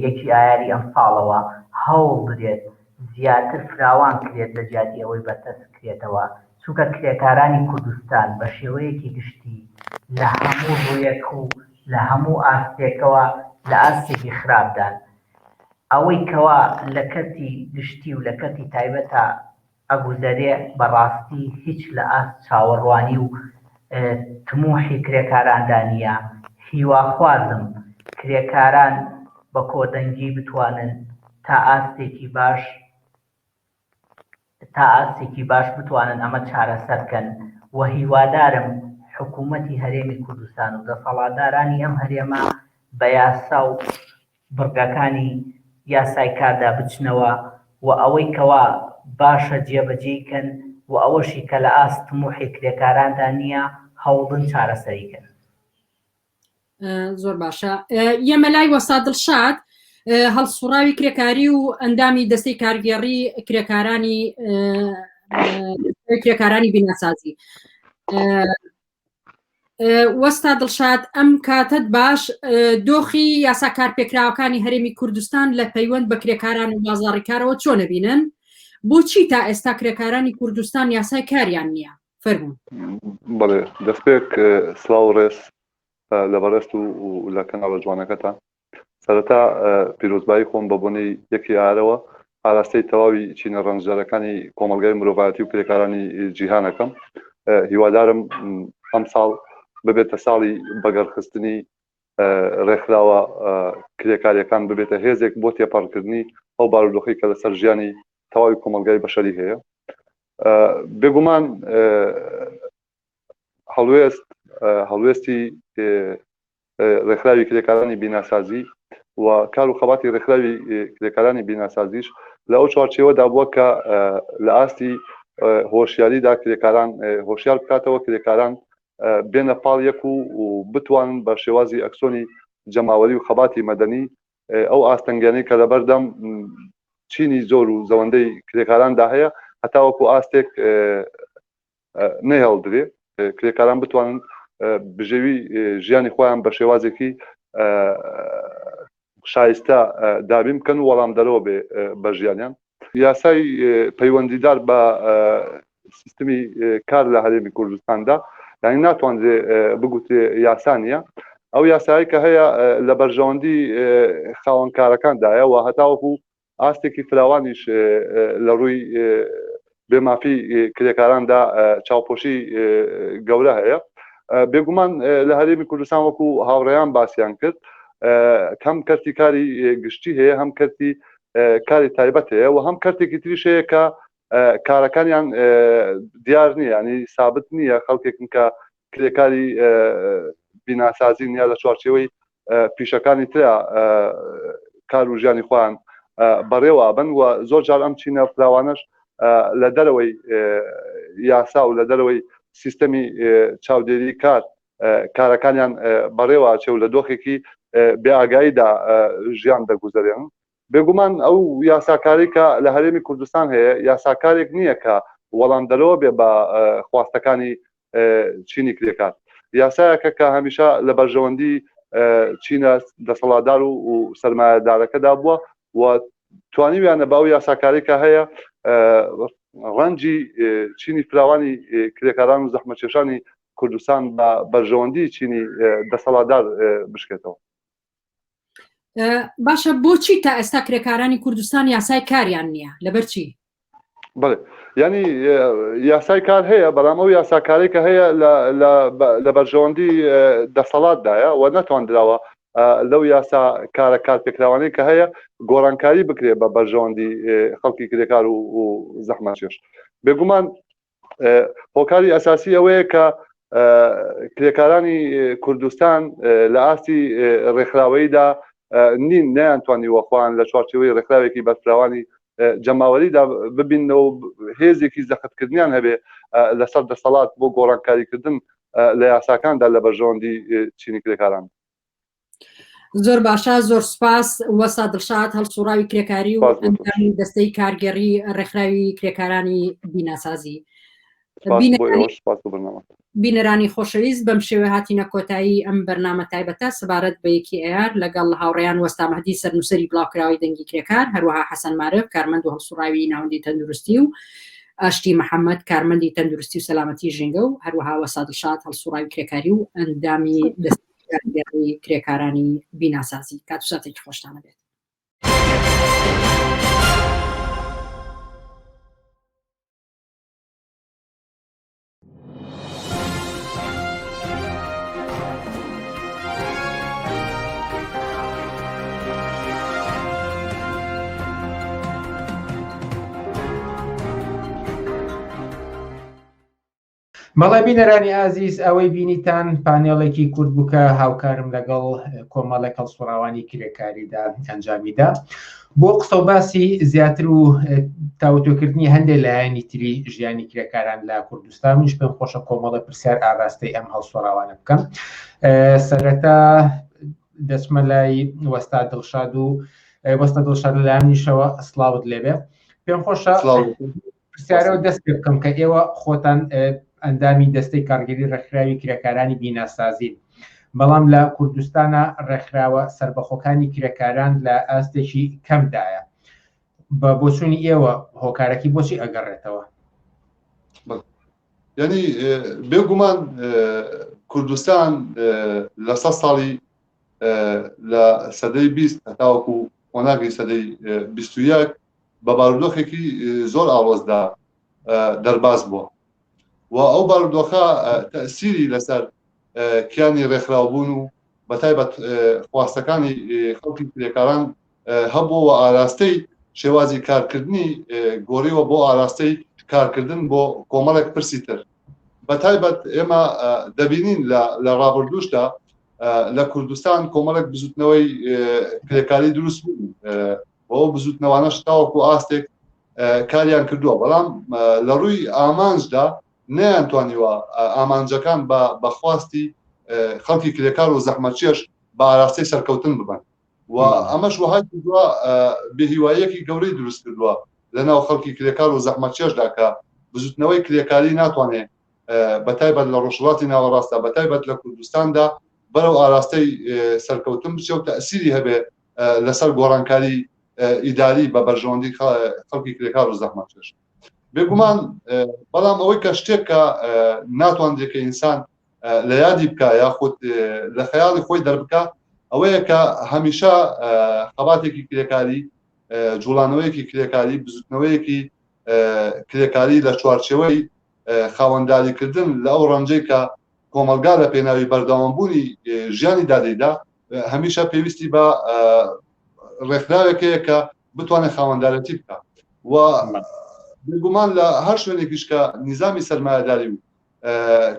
یەکی ئایاری ئەمساڵەوە هەوڵ بدرێت زیاتر فراوان کرێت لە جیاتی ئەوەی بەرتەسک کرێتەوە، چونکە کرێکارانی کوردستان بە شێوەیەکی گشتی لە هەموو ڕوویەک و لە هەموو ئاستێکەوە لە ئاستێکی خراپدان. ئەوەی کەوا لە کەرتی گشتی و لە کەرتی تایبەتا ئەگوزەرێ بەڕاستی هیچ لە ئاست چاوەڕوانی و تموحی کرێکاراندا نییە، هیواخوازم کرێکاران بە کۆدەنگی بتوانن تا ئاستێکی باش تا ئاستێکی باش بتوانن ئەمە چارەسەر کەن و هیوادارم حکوومەتی هەرێمی کوردستان و دەسەڵاتدارانی ئەم هەرێمە بە یاسا و بڕگەکانی یاسای کاردا بچنەوە و ئەوەی کەوا باشە جێبەجێی کەن و ئەوەشی کە لە ئاست تموحی کرێکاراندا نییە هەوڵدن چارەسەری کەن. زۆر باشە یەمە لای وەستا دڵشاد هەڵسوڕاوی کرێکاری و ئەندامی دەستەی کارگێڕی کرێکارانی کرێکارانی بیناسازی وەستا دڵشاد ئەم کاتت باش دۆخی یاسا کارپێکراوەکانی هەرێمی کوردستان لە پەیوەند بە کرێکاران و بازاڕی کارەوە چۆن نەبینن بۆچی تا ئێستا کرێکارانی کوردستان یاسای کاریان نییە فەرموون بەڵێ دەستپێک سڵاو ڕێز لە بەڕێست و لە کەناڵە جوانەکەتان سەرەتا پیرۆزبایی خۆم بە بۆنەی یەکی ئارەوە ئاراستەی تەواوی چینە ڕەنجدەرەکانی کۆمەڵگای مرۆڤایەتی و کرێکارانی جیهانەکەم هیوادارم ئەم ساڵ ببێتە ساڵی بەگەڕخستنی ڕێکخراوە کرێکاریەکان ببێتە هێزێک بۆ تێپەڕکردنی ئەو بارودۆخی کە لەسەر ژیانی تەواوی کۆمەڵگای بەشەری هەیە بێگومان هەڵوێست هەڵوێستی ڕێکخراوی کرێکارانی بیناسازی و کار و خەباتی ڕێکخراوی کرێکارانی بیناسازیش لە ئەو چوارچێوەدا بووە کە لە ئاستی هۆشیاریدا کرێکاران هۆشیار بکاتەوە کرێکاران بێنە پاڵ یەک و بتوانن بە شێوازی ئەکسۆنی جەماوەری و خەباتی مەدەنی ئەو ئاستەنگیانەی کە لەبەردەم چینی زۆر و زەوەندەی کرێکاراندا هەیە هەتاوەکو ئاستێک نەهێڵدرێ کرێکاران بتوانن بژێوی ژیانی خۆیان بە شێوازێکی شایستە دابین بکەن و وەڵام دەرەوە بێ بە ژیانیان یاسای پەیوەندیدار بە سیستمی کار لە هەرێمی کوردستاندا یعنی ناتوانرێ بگوترێ یاسا نییە ئەو یاسایی کە هەیە لە بەرژەوەندی خاوەنکارەکاندایە و هەتاوەکو ئاستێکی فراوانیش لە ڕووی بێمافی کرێکاراندا چاوپۆشی گەورە هەیە بێگومان لە هەرێمی کوردستان وەکو هاوڕێیان باسییان کرد کەم کەرتی کاری گشتی هەیە هەم کەرتی کاری تایبەت هەیە و هەم کەرتێکی تریش هەیە کە کارەکانیان دیار نییە ینی سابت نییە خەڵکێکن کە کرێکاری. بیناسازین یا لە چوارچێوەی پیشەکانی ترا کار و ژیانی خۆیان بەڕێوە بن و زۆر جار ئەم چینە فراوانەش لە دەرەوەی یاسا و لە دەرەوەی سیستەمی چاودێری کار کارەکانیان بەڕێوە ئەچێ و لە دۆخێکی بێ ئاگاییدا ژیان دەگوزەرێنن. بێگومان ئەو یاساکارەی کە لە هەرێمی کوردستان هەیە یاساکارێک نییە کە وەڵامدەرەوە بێ بە خواستەکانی چینی کرێکار. یاسایەکە کە هەمیشە لە بەرژەوەندی چینە دەسەڵاتدار و سەرمایەدارەکەدا بووە و توانیویانە بە ئەو یاساکارەی کە هەیە ڕەنجی چینی فراوانی کرێکاران و زەحمەتکێشانی کوردستان بە بەرژەوەندی چینی دەسەڵاتدار بشکێتەوە. باشە بۆچی تا ئێستا کرێکارانی کوردستان یاسای کاریان نییە لەبەر چی؟ بەڵێ ینی یاسای کار هەیە بەڵام ئەو یاساکاری کە هەیە لە بەرژەوەندی دەسەڵاتدایە و نەتواندراوە لەو یاسا کارە کارپێکراوانەی کە هەیە گۆڕانکاری بکرێ بە بەرژەوەندی خەڵکی کرێکار و زەحمەتکێش بێگومان هۆکاری ئەساسی ئەوەیە کە کرێکارانی کوردستان لە ئاستی ڕێکخراوەییدا نین نەیانتوانیوە خۆیان لە چوارچێوەی ڕێکخراوێکی بەرفراوانی جەماوەریدا ببینەوە هێزێکی زەختکردنیان هەبێ لەسەر دەسەڵات بۆ گۆڕانکاریکردن لە یاساکاندا لە بەرژەوەندی چینی کرێکاران. زۆر باشە زۆر سپاس وەسا دڵشاد هەڵسوڕاوی کرێکاری و ئەندامی دەستەی کارگێڕی ڕێکخراوی کرێکارانی بیناسازی بینەرانی خۆشەویست بەم شێوە هاتینە کۆتایی ئەم بەرنامە تایبەتە سەبارەت بە یەکی ئەیار لەگەڵ هاوڕێیان وەستا مەهدی سەرنووسەری بڵاوکراوەی دەنگی کرێکار هەروەها حەسەن مارف کارمەند و هەڵسوڕاوی ناوەندی تەندروستی و ئاشتی محەممەد کارمەندی تەندروستی و سەلامەتی ژینگە و هەروەها وەسا دڵشاد هەڵسوڕاوی کرێکاری و ئەندامی دەستەی کرێکارانی بیناسازی کات و ساتێکی خۆشتانە بێت. بەڵێ بینەرانی ئازیز ئەوەی بینیتان پانێڵێکی کورت بوو کە هاوکارم لەگەڵ کۆمەڵێک هەڵسوڕاوانی کرێکاریدا ئەنجامیدا بۆ قسە و باسی زیاتر و تاوتۆکردنی هەندێک لایەنی تری ژیانی کرێکاران لە کوردستان منیش پێم خۆشە کۆمەڵە پرسیار ئاراستەی ئەم هەڵسوڕاوانە بکەم سەرەتا دەچمە لای وەستا دڵشاد و وەستا دڵشاد لەلایەنیشەوە سڵاوت لێبێ پێم خۆشە پرسیارەوە دەست پێ بکەم کە ئێوە خۆتان ئەندامی دەستەی کارگێری ڕێکخراوی کرێکارانی بیناسازین بەڵام لە کوردستانە ڕێکخراوە سربەخۆکانی کرێکاران لە ئاستێکی کەمدایە بە بۆچوونی ئێوە هۆکارەکی بۆچی ئەگەڕێتەوە؟ ینی بێگومان کوردستان لە سە ساڵی لە سەدەی 20 هەتاوەکو قۆناغی سەدەی 21 بە بارودۆخێکی زۆر ئاڵۆزدا دەرباز بووە و ئەو بارودۆخە تەسیری لەسەر کیانی ڕێکخراوبوون و بەتایبەت خواستەکانی خەڵکی کرێکاران هەبوو و ئاراستەی شێوازی کارکردنی گۆڕیوە بۆ ئاراستەی کارکردن بۆ کۆمەڵێک پرسی تر بەتایبەت ئێمە دەبینین لە ڕابردووشدا لە کوردستان کۆمەڵێک بزوتنەوەی کرێکاری دروست بوو و ئەو بزوتنەوانەش تاوەکو ئاستێک کاریان کردووە بەڵام لە ڕووی ئامانجدا نەیانتوانیوە ئامانجەکان بە بەخواستی خەڵکی کرێکار و زەحمەتکێش بە ئاراستەی سەرکەوتن ببن و ئەمەش وەهای کردووە بێهیواییەکی گەورەی دروست کردووە لە ناو خەڵکی کرێکار و زەحمەتکێشدا کە بزوتنەوەی کرێکاری ناتوانێت بە تایبەت لە ڕۆژهەڵاتی ناوەڕاستدا بە تایبەت لە کوردستاندا بەرەو ئاراستەی سەرکەوتن بچێ و تەئسیری هەبێ لەسەر گۆڕانکاری ئیداری بە بەرژەوەندی خەڵکی کرێکار و زەحمەتکێش بێگومان بەڵام ئەوەی کە شتێک کە ناتوانرێت کە ئینسان لە یادی بکە یاخود لە خەیاڵی خۆی دەربکە ئەوەیە کە هەمیشە خەباتێکی کرێکاری جوڵانەوەیەکی کرێکاری بزوتنەوەیەکی کرێکاری لە چوارچێوەی خاوەنداریکردن لە ئەو ڕەنجەی کە کۆمەلگا لە پێناوی بەردەوامبوونی ژیانی دادەیدا هەمیشە پێویستی بە ڕێکخراوێک هەیە کە بتوانێت خاوەندارەتی بکە و بێگومان لە هەر شوێنێکیش کە نیزامی سەرمایەداری و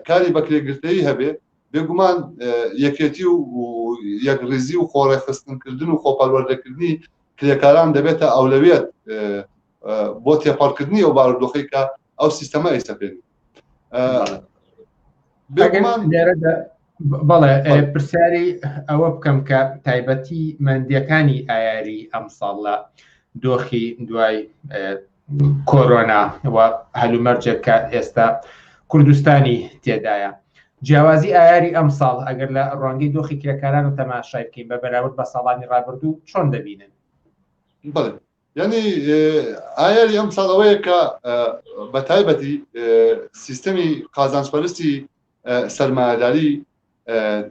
کاری بەکرێگرتەیی هەبێ. بێگومان یەکێتی و یەکڕیزی و خۆڕێکخستنکردن و خۆپەروەردەکردنی کرێکاران دەبێتە ئەولەویەت بۆ تێپەڕکردنی ئەو بارودۆخەی کە ئەو سیستەمە ئەیسەپێنێت. بێگومان لێرەدا بەڵێ پرسیاری ئەوە بکەم کە تایبەتی مەندیەکانی ئایاری ئەمساڵ لە دۆخی دوای کۆرۆنا و هەلومەرجێک کە ئێستا کوردستانی تێدایە جیاوازی ئایاری ئەمساڵ ئەگەر لە ڕوانگەی دۆخی کرێکاران و تەماشای بکەین بە بەراورد بە ساڵانی ڕابردوو چۆن دەبینن؟ بەڵێ یعنی ئایاری ئەم ساڵ ئەوەیە کە بە تایبەتی سیستەمی قازانجپەرستی سەرمایەداری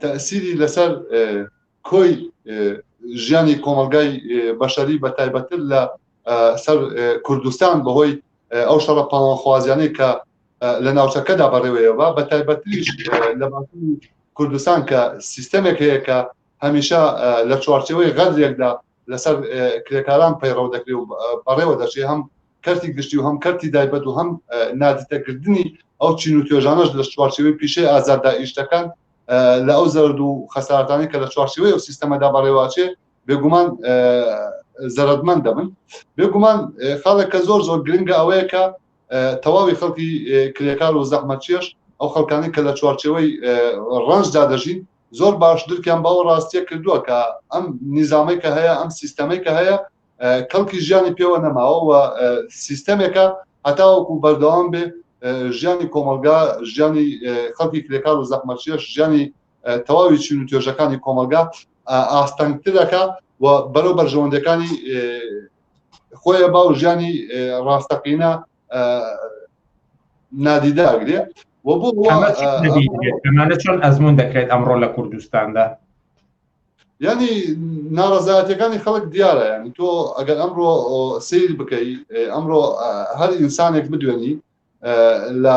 تەسیری لەسەر کۆی ژیانی کۆمەلگای بەشەری بە تایبەتتر لە سەر کوردستان بەهۆی ئەو شەڕە پاوانخوازیانەی کە لە ناوچەکەدا بەڕێوەیەوە بە تایبەتریش لە باکووری کوردستان کە سیستەمێک هەیە کە هەمیشە لە چوارچێوەی غەدرێکدا لەسەر کرێکاران پەیڕەو دەکرێت و بەڕێوە دەچێت هەم کەرتی گشتی و هەم کەرتی دایبەت و هەم نادیتەکردنی ئەو چین و توێژانەش لە چوارچێوەی پیشەی ئازاددا ئیش دەکەن لە ئەو زەرد و خەسارەتانەی کە لە چوارچێوەی ئەو سیستەمەدا بەڕێوەچێ بێگومان زەرەدمەند دەبن بێگومان خاڵێک کە زۆر زۆر گرنگە ئەوەیە کە تەواوی خەڵکی کرێکار و زەحمەتکێش ئەو خەڵکانی کە لە چوارچێوەی ڕەنجدا دەژین زۆر باش درکیان بەو ڕاستیە کردووە کە ئەم نیزامەی کە هەیە ئەم سیستەمەی کە هەیە کەڵکی ژیانی پێوە نەماوە و سیستەمێکە هەتاوەکو بەردەوام بێ ژیانی کۆمەلگا ژیانی خەڵکی کرێکار و زەحمەتکێش ژیانی تەواوی چین و توێژەکانی کۆمەلگا ئاستەنگترەکە و بەرەو بەرژەوەندەکانی خۆیە با و ژیانی ڕاستەقینە نادیدە ئەگرێ و بۆ ئەمانە چۆن ئەزمون دەکرێت ئەمڕۆ لە کوردستاندا؟ ینی ناڕزایەتەکانی خەڵک دیارە ینی تۆ ئەگەر ئەمڕۆ سیر بکەی ئەمڕۆ هەر ئینسانێک بدوێنی لە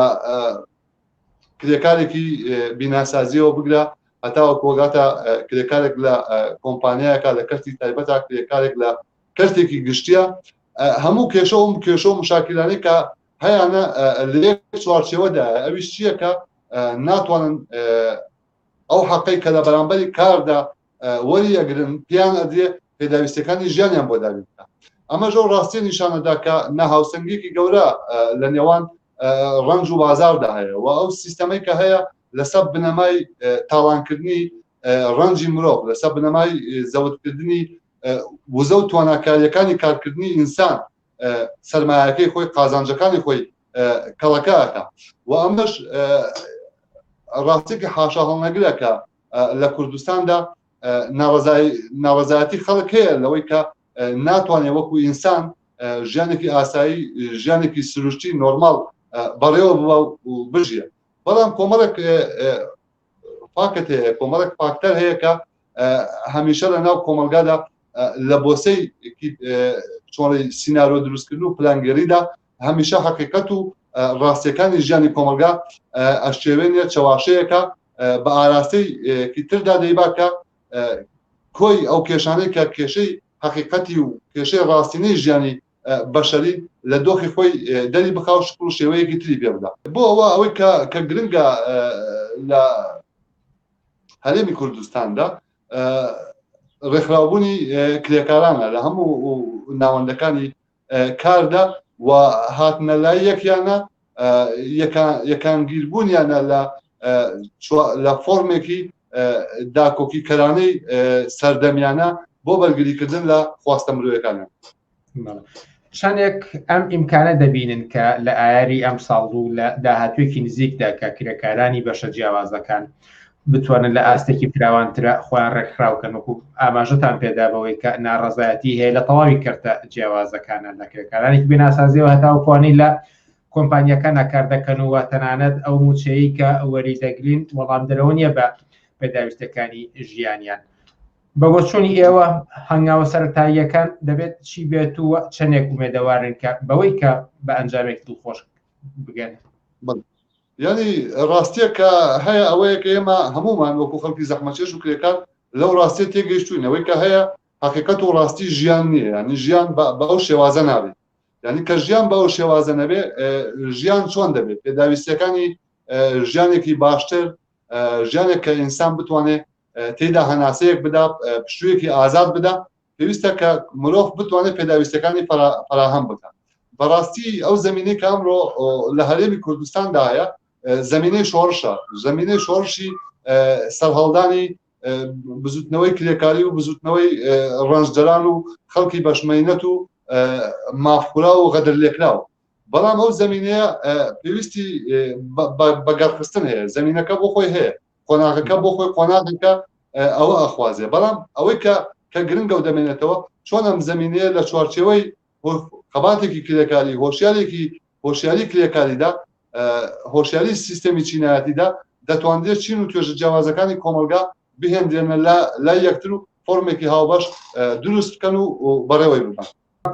کرێکارێکی بیناسازیەوە بگرە هەتاوە کۆگاتە کرێکارێک لە کۆمپانیایەکە لە کەرتی تایبەتە کرێکارێک لە کەرتێکی گشتیە هەموو کێشە و کێشە و مشاکلانەی کە هەیانە لە یەک چوارچێوەدا ئەویش چییە کە ناتوانن ئەو حەقەی کە لە بەرامبەری کاردا وەری ئەگرن پێیان ئەدرێ پێداویستەکانی ژیانیان بۆ دابین بکە ئەمەش ئەو ڕاستیە نیشانەدا کە ناهاوسەنگیەکی گەورە لە نێوان ڕەنج و بازاردا هەیە و ئەو سیستەمەی کە هەیە لەسەر بنەمای تاڵانکردنی ڕەنجی مرۆڤ لەسەر بنەمای زەوتکردنی وزە و تواناکاریەکانی کارکردنی ئینسان سەرمایەکەی خۆی قازانجەکانی خۆی کەڵەکەکە و ئەمەش ڕاستێکی حاشا هەڵنەگرە کە لە کوردستاندا ناڕەزایەتی خەڵک هەیە لەوەی کە ناتوانێت وەکو ئینسان ژیانێکی ئاسایی ژیانێکی سروشتی نۆرماڵ بەڕێوە بووە و بژیە بەڵام کۆمەڵێک فاکت هەیە کۆمەڵێک فاکتەر هەیە کە هەمیشە لە ناو کۆمەلگادا لە بۆسەی چۆڵی سینارۆ دروستکردن و پلانگەریدا هەمیشە حقیقەت و ڕاستیەکانی ژیانی کۆمەلگا ئەشێوێنێ چەواشەیەکە بە ئاراستەی تردا دەیبا کە کۆی ئەو کێشانەی کە کێشەی حقیقەتی و کێشەی ڕاستینەی ژیانی بەشەری لە دۆخی خۆی دەری بخا و شکڵ و شێوەیەکی تری پێ بدا بۆ ئەوە ئەوەی کە کە گرنگە لە هەرێمی کوردستاندا ڕێکخراوبوونی کرێکارانە لە هەموو ناوەندەکانی کاردا و هاتنە لای یەکیانە یەکانگیربوونیانە لە لە فۆرمێکی داکۆکیکەرانەی سەردەمیانە بۆ بەرگریکردن لە خواستە مرۆیەکانیان. چەندێک ئەم ئیمکانە دەبینن کە لە ئایاری ئەم ساڵ و لە داهاتوێکی نزیکدا کە کرێکارانی بەشە جیاوازەکان بتوانن لە ئاستێکی فراوانترە خۆیان ڕێکخراوکەن وەکو ئاماژەتان پێدا بەوەی کە ناڕەزایەتی هەیە لە تەواوی کەرتە جیاوازەکانە لە کرێکارانێکی بیناسازیەوە هەتاوکوانی لە کۆمپانیەکانە کار دەکەن و تەنانەت ئەو موچەیە کە وەری دەگرین وەڵامدەرەوە نییە بە پێداویستەکانی ژیانیان. بە بۆچوونی ئێوە هەنگاوە سەرەتاییەکان دەبێت چی بێت و چەندێک ئومێدەوارن کە بەوەی کە بە ئەنجامێک دڵخۆش بگەن؟ یعنی ڕاستیە کە هەیە ئەوەیە کە ئێمە هەمومان وەکو خەڵکی زەحمەتکێش و کرێکار لەو ڕاستیە تێگەیشتوین ئەوەی کە هەیە حقیقەت و ڕاستی ژیان نییە یعنی ژیان بە ئەو شێوازە نابێت یعنی کە ژیان بە ئەو شێوازە نەبێ ژیان چۆن دەبێت پێداویستیەکانی ژیانێکی باشتر. ژیانێک کە ئینسان بتوانێت تێدا هەناسەیەک بدا پشوویەکی ئازاد بدا پێویستە کە مرۆڤ بتوانێت پێداویستەکانی فراهەم بکات. بەڕاستی ئەو زمینەی کە ئەمڕۆ لە هەرێمی کوردستاندا هەیە زمینەی شۆڕشە، زمینەی شۆڕشی سەرهەڵدانی بزوتنەوەی کرێکاری و بزوتنەوەی ڕەنجدەران و خەڵکی بەشمەینەت و مافخوراو و غەدر لێکراو. بەڵام ئەو زمینەیە پێویستی بە گەڕخستن هەیە، زمینەکە بۆ خۆی هەیە، قۆناغەکە بۆ خۆی قۆناغێکە ئەوە ئەخوازێ. بەڵام ئەوەی کە کە گرنگە و دەمێنێتەوە چۆن ئەم زمینەیە لە چوارچێوەی خەباتێکی کرێکاری، هۆشیارێکی هۆشیاری کرێکاریدا، هۆشیاری سیستەمی چینایەتیدا دەتواندرێت چین و توێژە جیاوازەکانی کۆمەڵگا بهێندرێنە لای یەکتر و فۆرمێکی هاوبەش دروست بکەن و بەڕێوەی ببەن.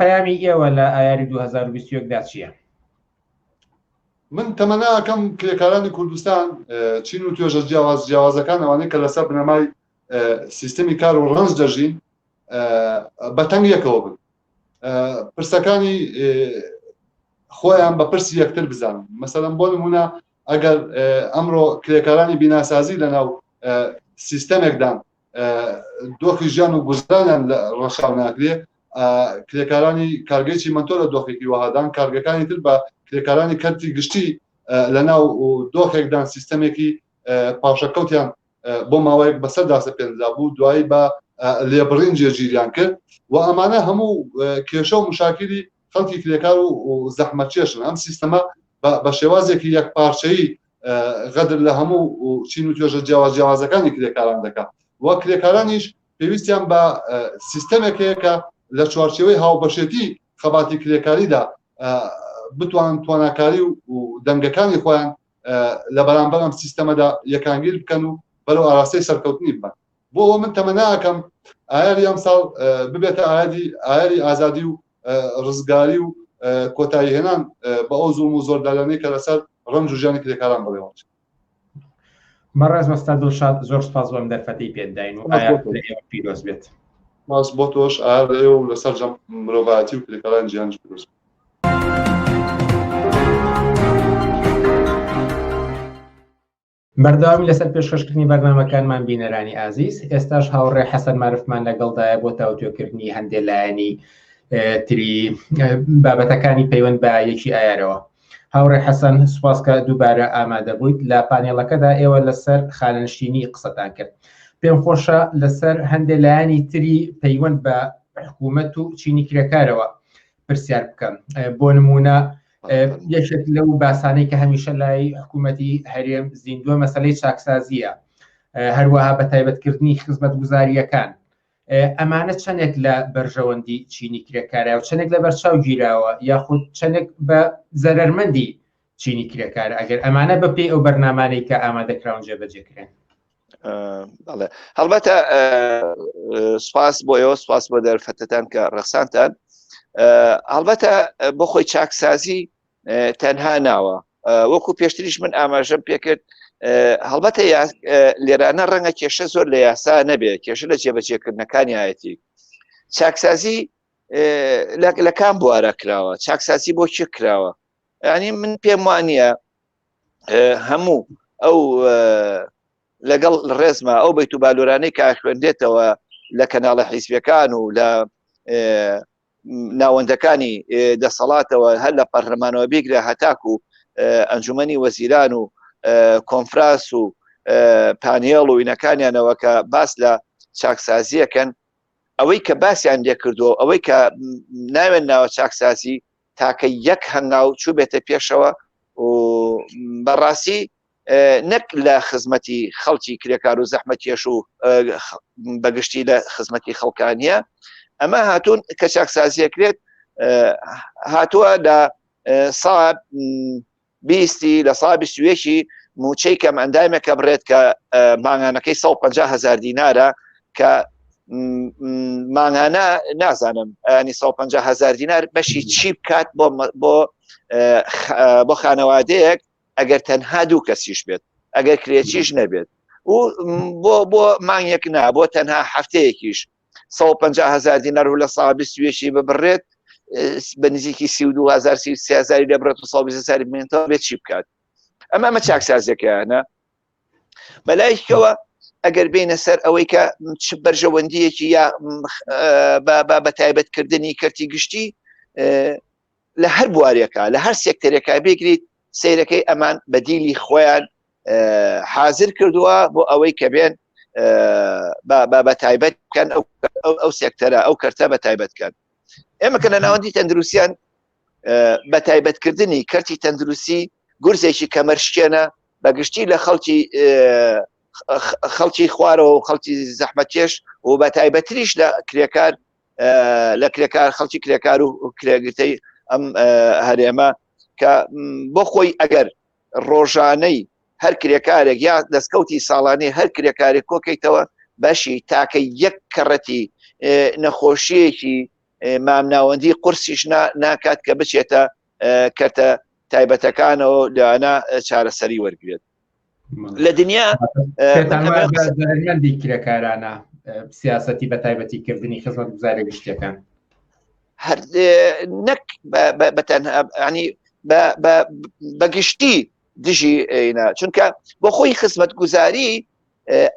پەیامی ئێوە لە ئایاری 2021 دا چییە؟ من تەمەنا ئەکەم کرێکارانی کوردستان، چین و توێژە جیاواز جیاوازەکان، ئەوانەی کە لەسەر بنەمای سیستەمی کار و ڕەنج دەژین، بەتەنگ یەکەوە بن، پرسەکانی خۆیان بە پرسی یەکتر بزانن. مەسەلەن بۆ نمونە ئەگەر ئەمڕۆ کرێکارانی بیناسازی لەناو سیستەمێکدان دۆخی ژیان و گوزرانیان ڕەچاو ناکرێ، کرێکارانی کارگەی چیمەنتۆ لە دۆخێکی وەهادان، کارگەکانی تر بە کرێکارانی کەرتی گشتی لەناو دۆخێکدان سیستەمێکی پاشەکەوتیان بۆ ماوەیەک بەسەردا سەپێنرا بوو، دوایی بە لێبڕین جێگیریان کرد و ئەمانە هەموو کێشە و مشاکلی خەڵکی کرێکار و زەحمەتکێشن. ئەم سیستەمە بە شێوازێکی یەکپارچەیی غەدر لە هەموو چین و توێژە جیاواز جیاوازەکانی کرێکاران دەکات و کرێکارانیش پێویستیان بە سیستەمێک هەیە کە لە چوارچێوەی هاوبەشێتی خەباتی کرێکاریدا بتوان تواناکاری و دەنگەکانی خۆیان لە بەرامبەر ئەم سیستەمەدا یەکانگیر بکەن و بەرەو ئاراستەی سەرکەوتنی ببەن. بۆ ئەوە من تەمەنا ئەکەم ئایاری ئەمساڵ ببێتە ئایاری ئایاری ئازادی و ڕزگاری و کۆتایی هێنان بە ئەو زوڵم و زۆردارانەی کە لەسەر ڕەنج و ژیانی کرێکاران بەڕێوەچێت. بەڕێز وەستا دڵشاد زۆر سپاس بۆ ئەم دەرفەتەی پێت داین و ئایا لە ئێوە پیرۆز بێت. سپاس بۆ تۆش، ئایار لە ئێوە و لەسەر جەم مرۆڤایەتی و کرێکارانی جیهانیش پیرۆز بێت. بەردەوامی لەسەر پێشکەشکردنی بەرنامەکانمان بینەرانی ئازیز، ئێستاش هاوڕێ حەسەن مارفمان لەگەڵدایە بۆ تاوتوێکردنی هەندێ لایەنی تری بابەتەکانی پەیوەند بە یەکی ئایارەوە. هاوڕێ حەسەن سوپاس کە دووبارە ئامادە بوویت. لە پانێڵەکەدا ئێوە لەسەر خانەنشینی قسەتان کرد، پێم خۆشە لەسەر هەندێ لایەنی تری پەیوەند بە حکوومەت و چینی کرێکارەوە پرسیار بکەم. بۆ نمونە یەکێک لەو باسانەی کە هەمیشە لای حکوومەتی هەرێم زیندووە مەسلەی چاکسازیە، هەروەها بە تایبەتکردنی خزمەتگوزارییەکان. ئەمانە چەندێک لە بەرژەوەندی چینی کرێکارە و چەندێک لە بەرچاو گیراوە یاخود چەندێک بە زەرەرمەندی چینی کرێکارە ئەگەر ئەمانە بەپێی ئەو بەرنامانەی کە ئامادەکراون جێبەجێ کرێن؟ بەڵێ هەڵبەتە سپاس بۆ ئێوە، سپاس بۆ دەرفەتەتان کە ڕەخسانتان. هەڵبەتە بۆ خۆی چاکسازی تەنها ناوە، وەکو پێشتریش من ئاماژەم پێکرد، هەڵبەتە لێرانە ڕەنگە کێشە زۆر لە یاسا نەبێت، کێشە لە جێبەجێکردنەکانیایەتی. چاکسازی لە کام بوارە کراوە؟ چاکسازی بۆ چی کراوە؟ ینی من پێم وانە هەموو ئەو لەگەڵ ڕێزما ئەو بیت و بالۆرانەی کە خوێندێتەوە لە کەناڵە حیزبیەکان و لە ناوەندەکانی دەسەڵاتەوە هەر لە پەرلەمانەوە بیگرە هەتاکو ئەنجومەنی وەزیران و کۆنفراس و پانێڵ و ئینەکانیانەوە کە باس لە چاکسازیەکەن، ئەوەی کە باسیان لێکردووە، ئەوەی کە ناوێن ناوە چاکسازی، تاکە یەک هەنگاو چووبێتە پێشەوە و بەڕاستی نەک لە خزمەتی خەڵکی کرێکار و زەحمەتکێش و بەگشتی لە خزمەتی خەڵکانیە. ئەمە هاتوون کە چاکسازیەکرێت هاتووە لە سا بیستی لە سا بیستویەکی موچەی کەم ئەندامێکە بڕێت کە مانگانەکەی 150 هزار دینارە، کە مانگانە نازانم ینی 150 هزار دینار بەشی چی بکات بۆ بۆ بۆ خانەوادەیەک ئەگەر تەنها دوو کەسیش بێت، ئەگەر کرێچیش نەبێت و بۆ بۆ مانگێک نا، بۆ تەنها هەفتەیەکیش 150 هزار دینار و لە سا بیستویەکی ببڕێت بە نزیکی 32 هزار 33 هزاری لێ بڕێت و 120 هزاری بمێنێتەوە، بێت چی بکات؟ ئەمە ئەمە چاکسازیەکەیانە. بەلایکەوە ئەگەر بینە سەر ئەوەی کە چ بەرژەوەندیەکی یا بە تایبەتکردنی کەرتی گشتی لە هەر بوارێکە لە هەر سێکتەرێکا بگریت سیرەکەی ئەمان بەدیلی خۆیان حاضر کردووە بۆ ئەوەی کە بێن بە تایبەت بکەن ئەو سێکتەرە ئەو کەرتە بە تایبەت کەن ئێمە کە لە ناوەندی تەندروستیان بە تایبەتکردنی کەرتی تەندروستی گورزێکی کەمەرشکێنە بە گشتی لە خەڵکی خەڵکی خوارەوە و خەڵکی زەحمەتکێش و بە تایبەتریش لە کرێکار لە کرێکار خەڵکی کرێکار و کرێگرتەی ئەم هەرێمە کە بۆ خۆی ئەگەر ڕۆژانەی هەر کرێکارێک یا دەستکەوتی ساڵانی هەر کرێکارێک کۆکەیتەوە بەشی تاکە یەک کەڕەتی نەخۆشیەکی مامناوەندی قورسیش ناکات کە بچێتە کەرتە تایبەتەکانەوە لەوانە چارەسەری وەرگێت لە دنیا زەرمەندی کرێکارانە سیاستی بە تایبەتی کردنی خزمەت گوزارە گشتیەکان هەر نەک بەتەنها ینی بەگشتی دژی ئینا چونکە بۆ خۆی خزمەت گوزاری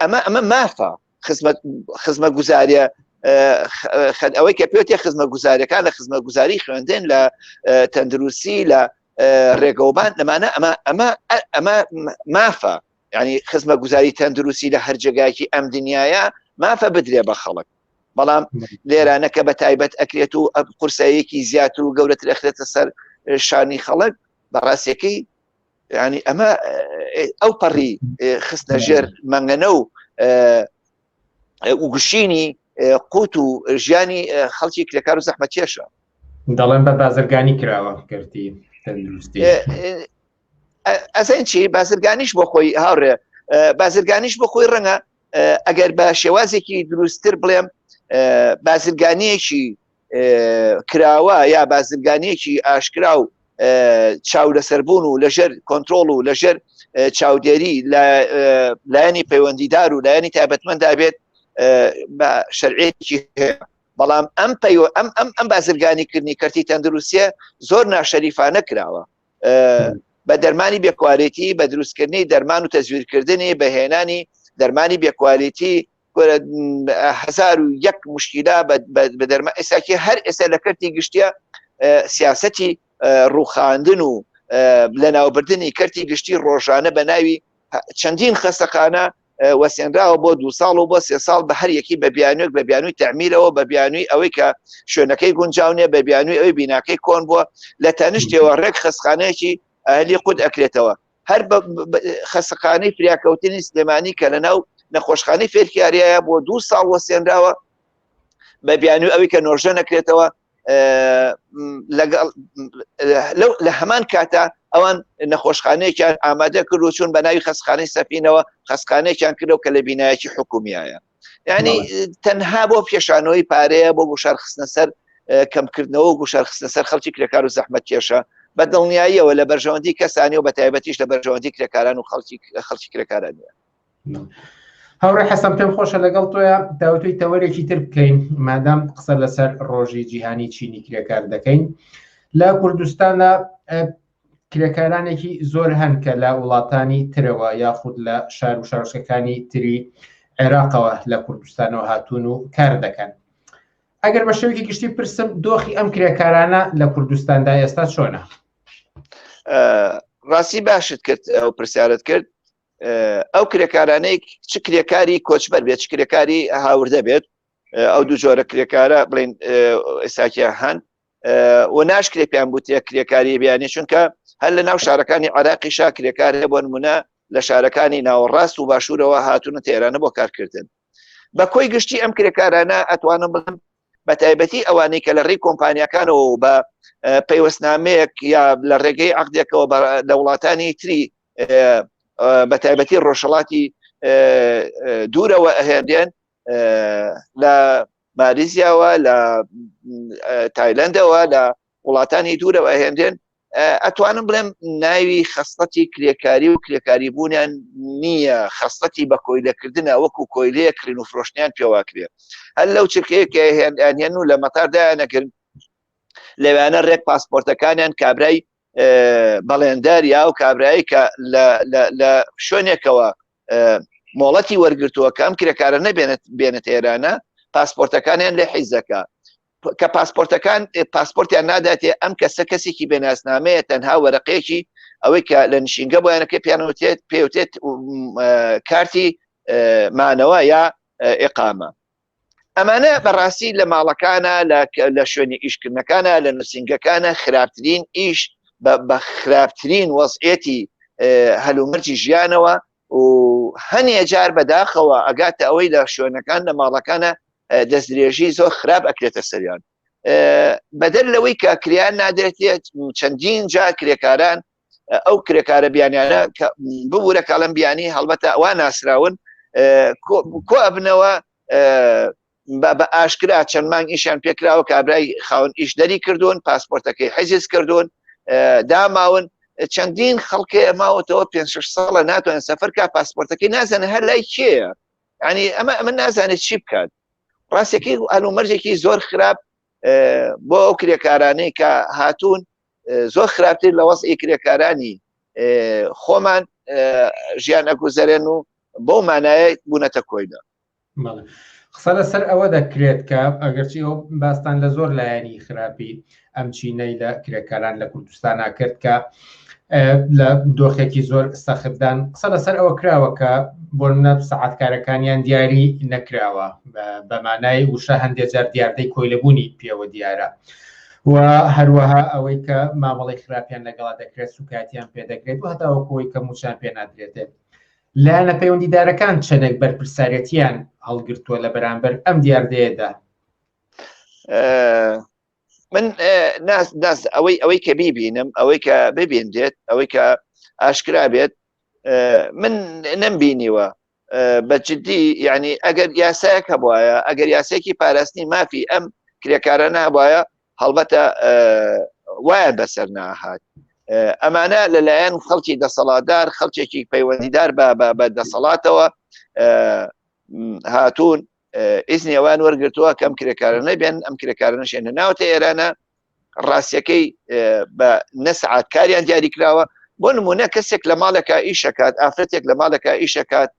ئەمە ئەمە مافە خزمەت خزمە گوزاریە ئەوەی کە پێێتێ خزمە گوزارەکان لە خزمە گوزاری خوێندن لە تەندروستی لە ڕێگەوبان لەمانە ئەمە ئەمە ئەمە مافە ینی خزمە گوزاری تەندروستی لە هەر جێگایکی ئەم دنیاە مافە بدرێ بە خەڵک بەڵام لێرانە کە بە تایبەت ئەکرێت و قورساییەکی زیاتر و گەورەتر ئەخرێتە سەر شانی خەڵک بەڕاستەکەی ینی ئەمە ئەو پەڕی خستنە ژێر مەنگەنە و وگوشینی قوت و ژیانی خەڵکی کرێکار و زەحمەتکێشە. دەڵێن بە بازرگانی کراوە کەرتی تەندروستی. ئەزین چی بازرگانیش بۆ خۆی هاوڕێ بازرگانیش بۆ خۆی ڕەنگە ئەگەر بە شێوازێکی دروستتر بڵێم بازرگانیەکی کراوە یا بازرگانیەکی ئاشکرا و چاو لەسەربوون و لەژێر کۆنتترۆل و لەژێر چاودێری لە لایەنی پەیوەندیدار و لایەنی تایبەتمەندا بێت بە شەرعێکی هەیە بەڵام ئەم پەیوە ئەم ئەم ئەم بازرگانی کردنی کەرتی تەندروستیە زۆر ناشەریفانە کراوە بە دەرمانی بێکوالێتی بە دروستکردنی دەرمان و تەزویرکردنی بەهێنانی دەرمانی بێکوالێتی 1001 مشکیلا بە دەرما ئێساکی هەر ئێستا لە کەرتی گشتیە سیاستی ڕوخاندن و لەناوبردنی کەرتی گشتی ڕۆژانە بە ناوی چەندین خەستەخانە وەسێنراوە بۆ دو ساڵ و بۆ سێ ساڵ بە هەر یەکی بە بیانوێک بە بیانوی تەعمیرەوە بە بیانوی ئەوەی کە شوێنەکەی گونجاو نیە بە بیانوی ئەوی بیناکەی کۆن بووە لە تەنیشتەوە ڕێک خەستخانەیەکی ئەهلی قود ئەکرێتەوە هەر خەسەخانەی فریاکەوتنی سلێمانی کە لە ناو نەخۆشخانەی فێرکاریایە بۆ دوو ساڵ وەسێنراوە بە بیانوی ئەوەی کە نۆژە نەکرێتەوە لەگەڵ لە هەمان کاتا ئەوان نەخۆشخانەیەکیان ئامادە کرد و چون بە ناوی خەسخانەی سەفینەوە خەسخانەیەکیان کردەوە کە لە بینایەکی حکومیایە ینی تەنها بۆ پێشانەوەی پارەیە بۆ گوشار خستنە سەر کەمکردنەوە و گوشار خستنە سەر خەڵکی کرێکار و زەحمەت کێشە بە دڵنیاییەوە لە بەرژەوەندی کەسانی و بە تایبەتیش لە بەرژەوەندی کرێکاران و خەڵکی خەڵکی کرێکارانە هاوڕێ حەسەن پێم خۆشە لەگەڵ تۆیا داوتوی تەوەرێکی تر بکەین مادام قسە لەسەر ڕۆژی جیهانی چینی کرێکار دەکەین لە کوردستانە کرێکارانێکی زۆر هەن کە لە وڵاتانی ترەوە یاخود لە شار و شارۆچکەکانی تری عێراقەوە لە کوردستانەوە هاتوون و کار دەکەن ئەگەر بە شێوەیەکی گشتی پرسم دۆخی ئەم کرێکارانە لە کوردستاندا ئێستا چۆنە؟ ڕاستی باشت کرد ئەو پرسیارت کرد ئەو کرێکارانەی چ کرێکاری کۆچبەر بێت چ کرێکاری هاوردە بێت ئەو دوو جۆرە کرێکارە بڵین ئێساکیان هەن و ناشکرێ پێیان بوترێ کرێکاری بیانی چونکە هەر لە ناو شارەکانی عراقیشا کرێکار هەیە بۆ نمونە لە شارەکانی ناوەڕاست و باشوورەوە هاتوونە تێرانە بۆ کارکردن بە کۆی گشتی ئەم کرێکارانە ئەتوانم بڵم بە تایبەتی ئەوانەی کە لە ڕێی کۆمپانیاکانەوە و بە پەیوەستنامەیەک یا لە ڕێگەی عقدێکەوە لە وڵاتانی تری بە تایبەتی ڕۆژهڵاتی دوورەوە ئەهێنرێن لە مالیزیاوە لە تایلندەوە لە وڵاتانی دوورەوە ئەهێنرێن ئەتوانم بڵێم ناوی خەسڵەتی کرێکاری و کرێکاری بوونیان نییە خەسڵەتی بە کۆیلەکردنە وەکو کۆیلەیە کڕین و فرۆشتنیان پێواکرێ هەر لەو چرکەیە کە هێنیان و لە مەتاردایان نەکرد لەوانە ڕێک پاسپۆرتەکانیان کابرای بەڵێندەر یا و کابرایی کە لە شوێنێکەوە. مۆڵەتی وەرگتووە کە ئەم کرێکارە نەبێنێت بێنێت ئێرانە پاسپۆرتەکانیان لێ حیزەکە کە پاسپۆرتەکان پاسپۆرتیان ناداتێ ئەم کەسە کەسێکی بێناسنامەیە تەنها وەرەقەیەکی ئەوەی کە لە نشینگە بۆیانەکە پیانوتێت پێوتێت کارتی مانەوە یا ئقامە ئەمانە بەڕاستی لە ماڵەکانە لە شوێنی ئیشکردنەکانە لە نووسینگەکانە خراپترین ئیش بە خراپترین وەزعەتی هەلومەرجی ژیانەوە و هەنێ جار بەداخەوە ئەگاتە ئەوەی لە شوێنەکان لە ماڵەکانە دەستدرێژی زۆر خراپ ئەکرێتە سەریان بەدەر لەوەی کە کریان نادرێت چەندین جار کرێکاران ئەو کرێکارە بیانیانە ببوورە کاڵم بیانی هەڵبەتە ئەوان ناسراون کۆ ئەبنەوە بە ئاشکرا چەند مانگ ئیشیان پێکراوە کابرای خاون ئیش دەری کردوون پاسپۆرتەکەی حەزیز کردوون داماون چەندین خەڵکێ ماوەتەوە پێ ساڵە ناتوانن سەفەر کا پاسپۆرتەکەی نازانە هەر لای کێیە ینی ئەمە ئەمە نازانێت چی بکات ڕاستەکەی ئەلومەرجێکی زۆر خراپ بۆ ئەو کرێکارانەی کە هاتوون زۆر خراپتر لە وەزعی کرێکارانی خۆمان ژیان ئەگوزەرێن و بەو مانایە بوونەتە کۆیلە. قسە لەسەر ئەوە دەکرێت کە ئەگەرچی ئەو باستان لە زۆر لایەنی خراپی ئەم چینەی لە کرێکاران لە کوردستانا کرد کە لە دۆخێکی زۆر سەختدان قسە لەسەر ئەوە کراوە کە بۆ نمونە سەعاتکارەکانیان دیاری نەکراوە بە مانای وشە هەندێک جار دیاردەی کۆیلەبوونی پێوە دیارە و هەروەها ئەوەی کە مامەڵەی خراپیان لەگەڵا دەکرێت سوکایەتیان پێ دەکرێت و هەتاوەکو ئەوەی کە مووچەیان پێ نادرێتێ لایەنە پەیوەندیدارەکان چەندێک بەرپرسارەتیان هەڵگرتووە لە بەرامبەر ئەم دیاردەیەدا؟ من ناس ناس ئەوەی ئەوەی کە بیبینم ئەوەی کە ببینرێت ئەوەی کە ئاشکرا بێت من نەمبینیوە بە جدی یعنی ئەگەر یاسایەک هەبواە ئەگەر یاسێکی پاراستنی مافی ئەم کرێکارە نابایە هەڵبەتە وایان بەسەر ناهات ئەمانە لەلایەن خەڵکی دەسەڵاتدار خەڵکێکی پەیوەندیدار بە بە دەسەڵاتەوە هاتوون ئیزنی ئەوان وەرگتووە کەم کرێکارە نەبێن ئەم کرێکارە نەشێنە ناوتە ئێرانە ڕاستیەکەی بە نەسعات کاریان دیاری کراوە بۆ نمونە کەسێک لە ماڵێکا ئیشەکات ئافرەتێک لە ماڵێکا ئیشەکات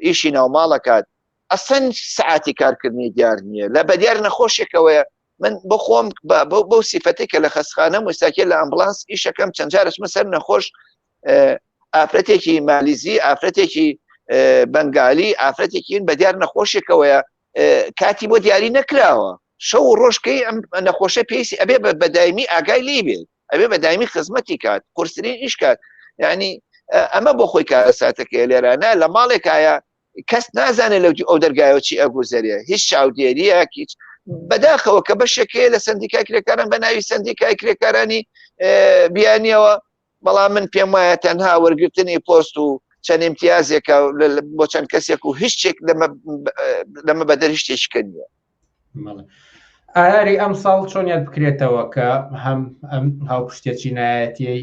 ئیشی ناوماڵەکات ئەسەن سعاتی کارکردنی دیار نییە لە بەدیار نەخۆشێکەوەیە من بۆ خۆم بەو سیفەتی کە لە خەستخانە موساکێ لە ئەمبلانس ئیشەکەم چەند جارچمە سەر نەخۆش ئافرەتێکی مالیزی ئافرەتێکی بەنگالی ئافرەتێکین بە دیار نەخۆشێکەوەیە کاتی بۆ دیاری نەکراوە شەو و ڕۆژکەی ئەم نەخۆشە پێویستی ئەبێ بە دایمی ئاگای لی بێت ئەبێ بە دایمی خزمەتی کات قورسترین ئیش کات یعنی ئەمە بۆ خۆی کارەساتەکەی لێرانە لە ماڵێکایە کەس نازانێت لەو ئەو دەرگایەوە چی ئەگوزەرێ هیچ چاودێریەک هیچ بەداخەوە کە بەشێک هەیە لە سندیکای کرێکاران بە ناوی سندیکای کرێکارانی بیانیەوە بەڵام من پێم وایە تەنها وەرگرتنی پۆست و چەند امتیازێکە بۆ چەند کەسێک و هیچ شتێک لەمە بەدەر هیچ شتێکی نییە. ئایاری ئەمساڵ چۆن یاد بکرێتەوە کە هەم ئەم هاوپشتیە چینایەتیەی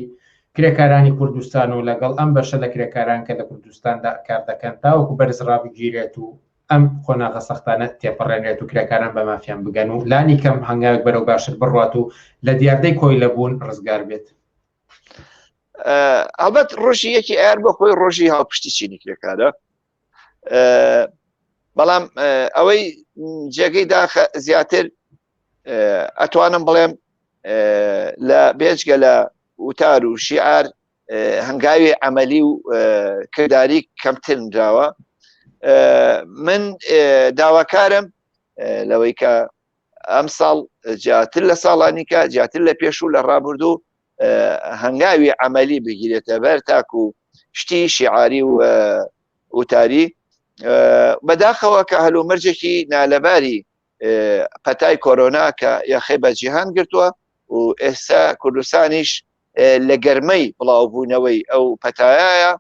کرێکارانی کوردستان و لەگەڵ ئەم بەشە لە کرێکاران کە لە کوردستاندا کار دەکەن تاوەکو بەرز ڕابگیرێت و ئەم قۆناغە سەختانە تێپەڕێنرێت و کرێکاران بە مافیان بگەن و لانی کەم هەنگاوێک بەرەو باشتر بڕوات و لە دیاردەی کۆیلەبوون ڕزگار بێت. هەڵبەت ڕۆژی یەکی ئایار بۆ خۆی ڕۆژی هاوپشتی چینی کرێکارە بەڵام ئەوەی جێگەی داخە زیاتر ئەتوانم بڵێم لە بێجگە لە وتار و شیعار هەنگاوی عملی و کردداری کەمتر نراوە من داواکارم لەوەی کە ئەم ساڵ زیاتر لە ساڵانیکە زیاتر لە پێشوو لە ڕابردوو هەنگاوی عملی بگیرێتە بەر تاکو شتی شیعاری و وتاری بەداخەوە کە هەلومەرجێکی نالەباری پەتای کۆرۆنا کە یاخەی بە جیهان گرتووە و ئێستا کوردستانیش لە گەرمەی بڵاوبوونەوەی ئەو پەتایە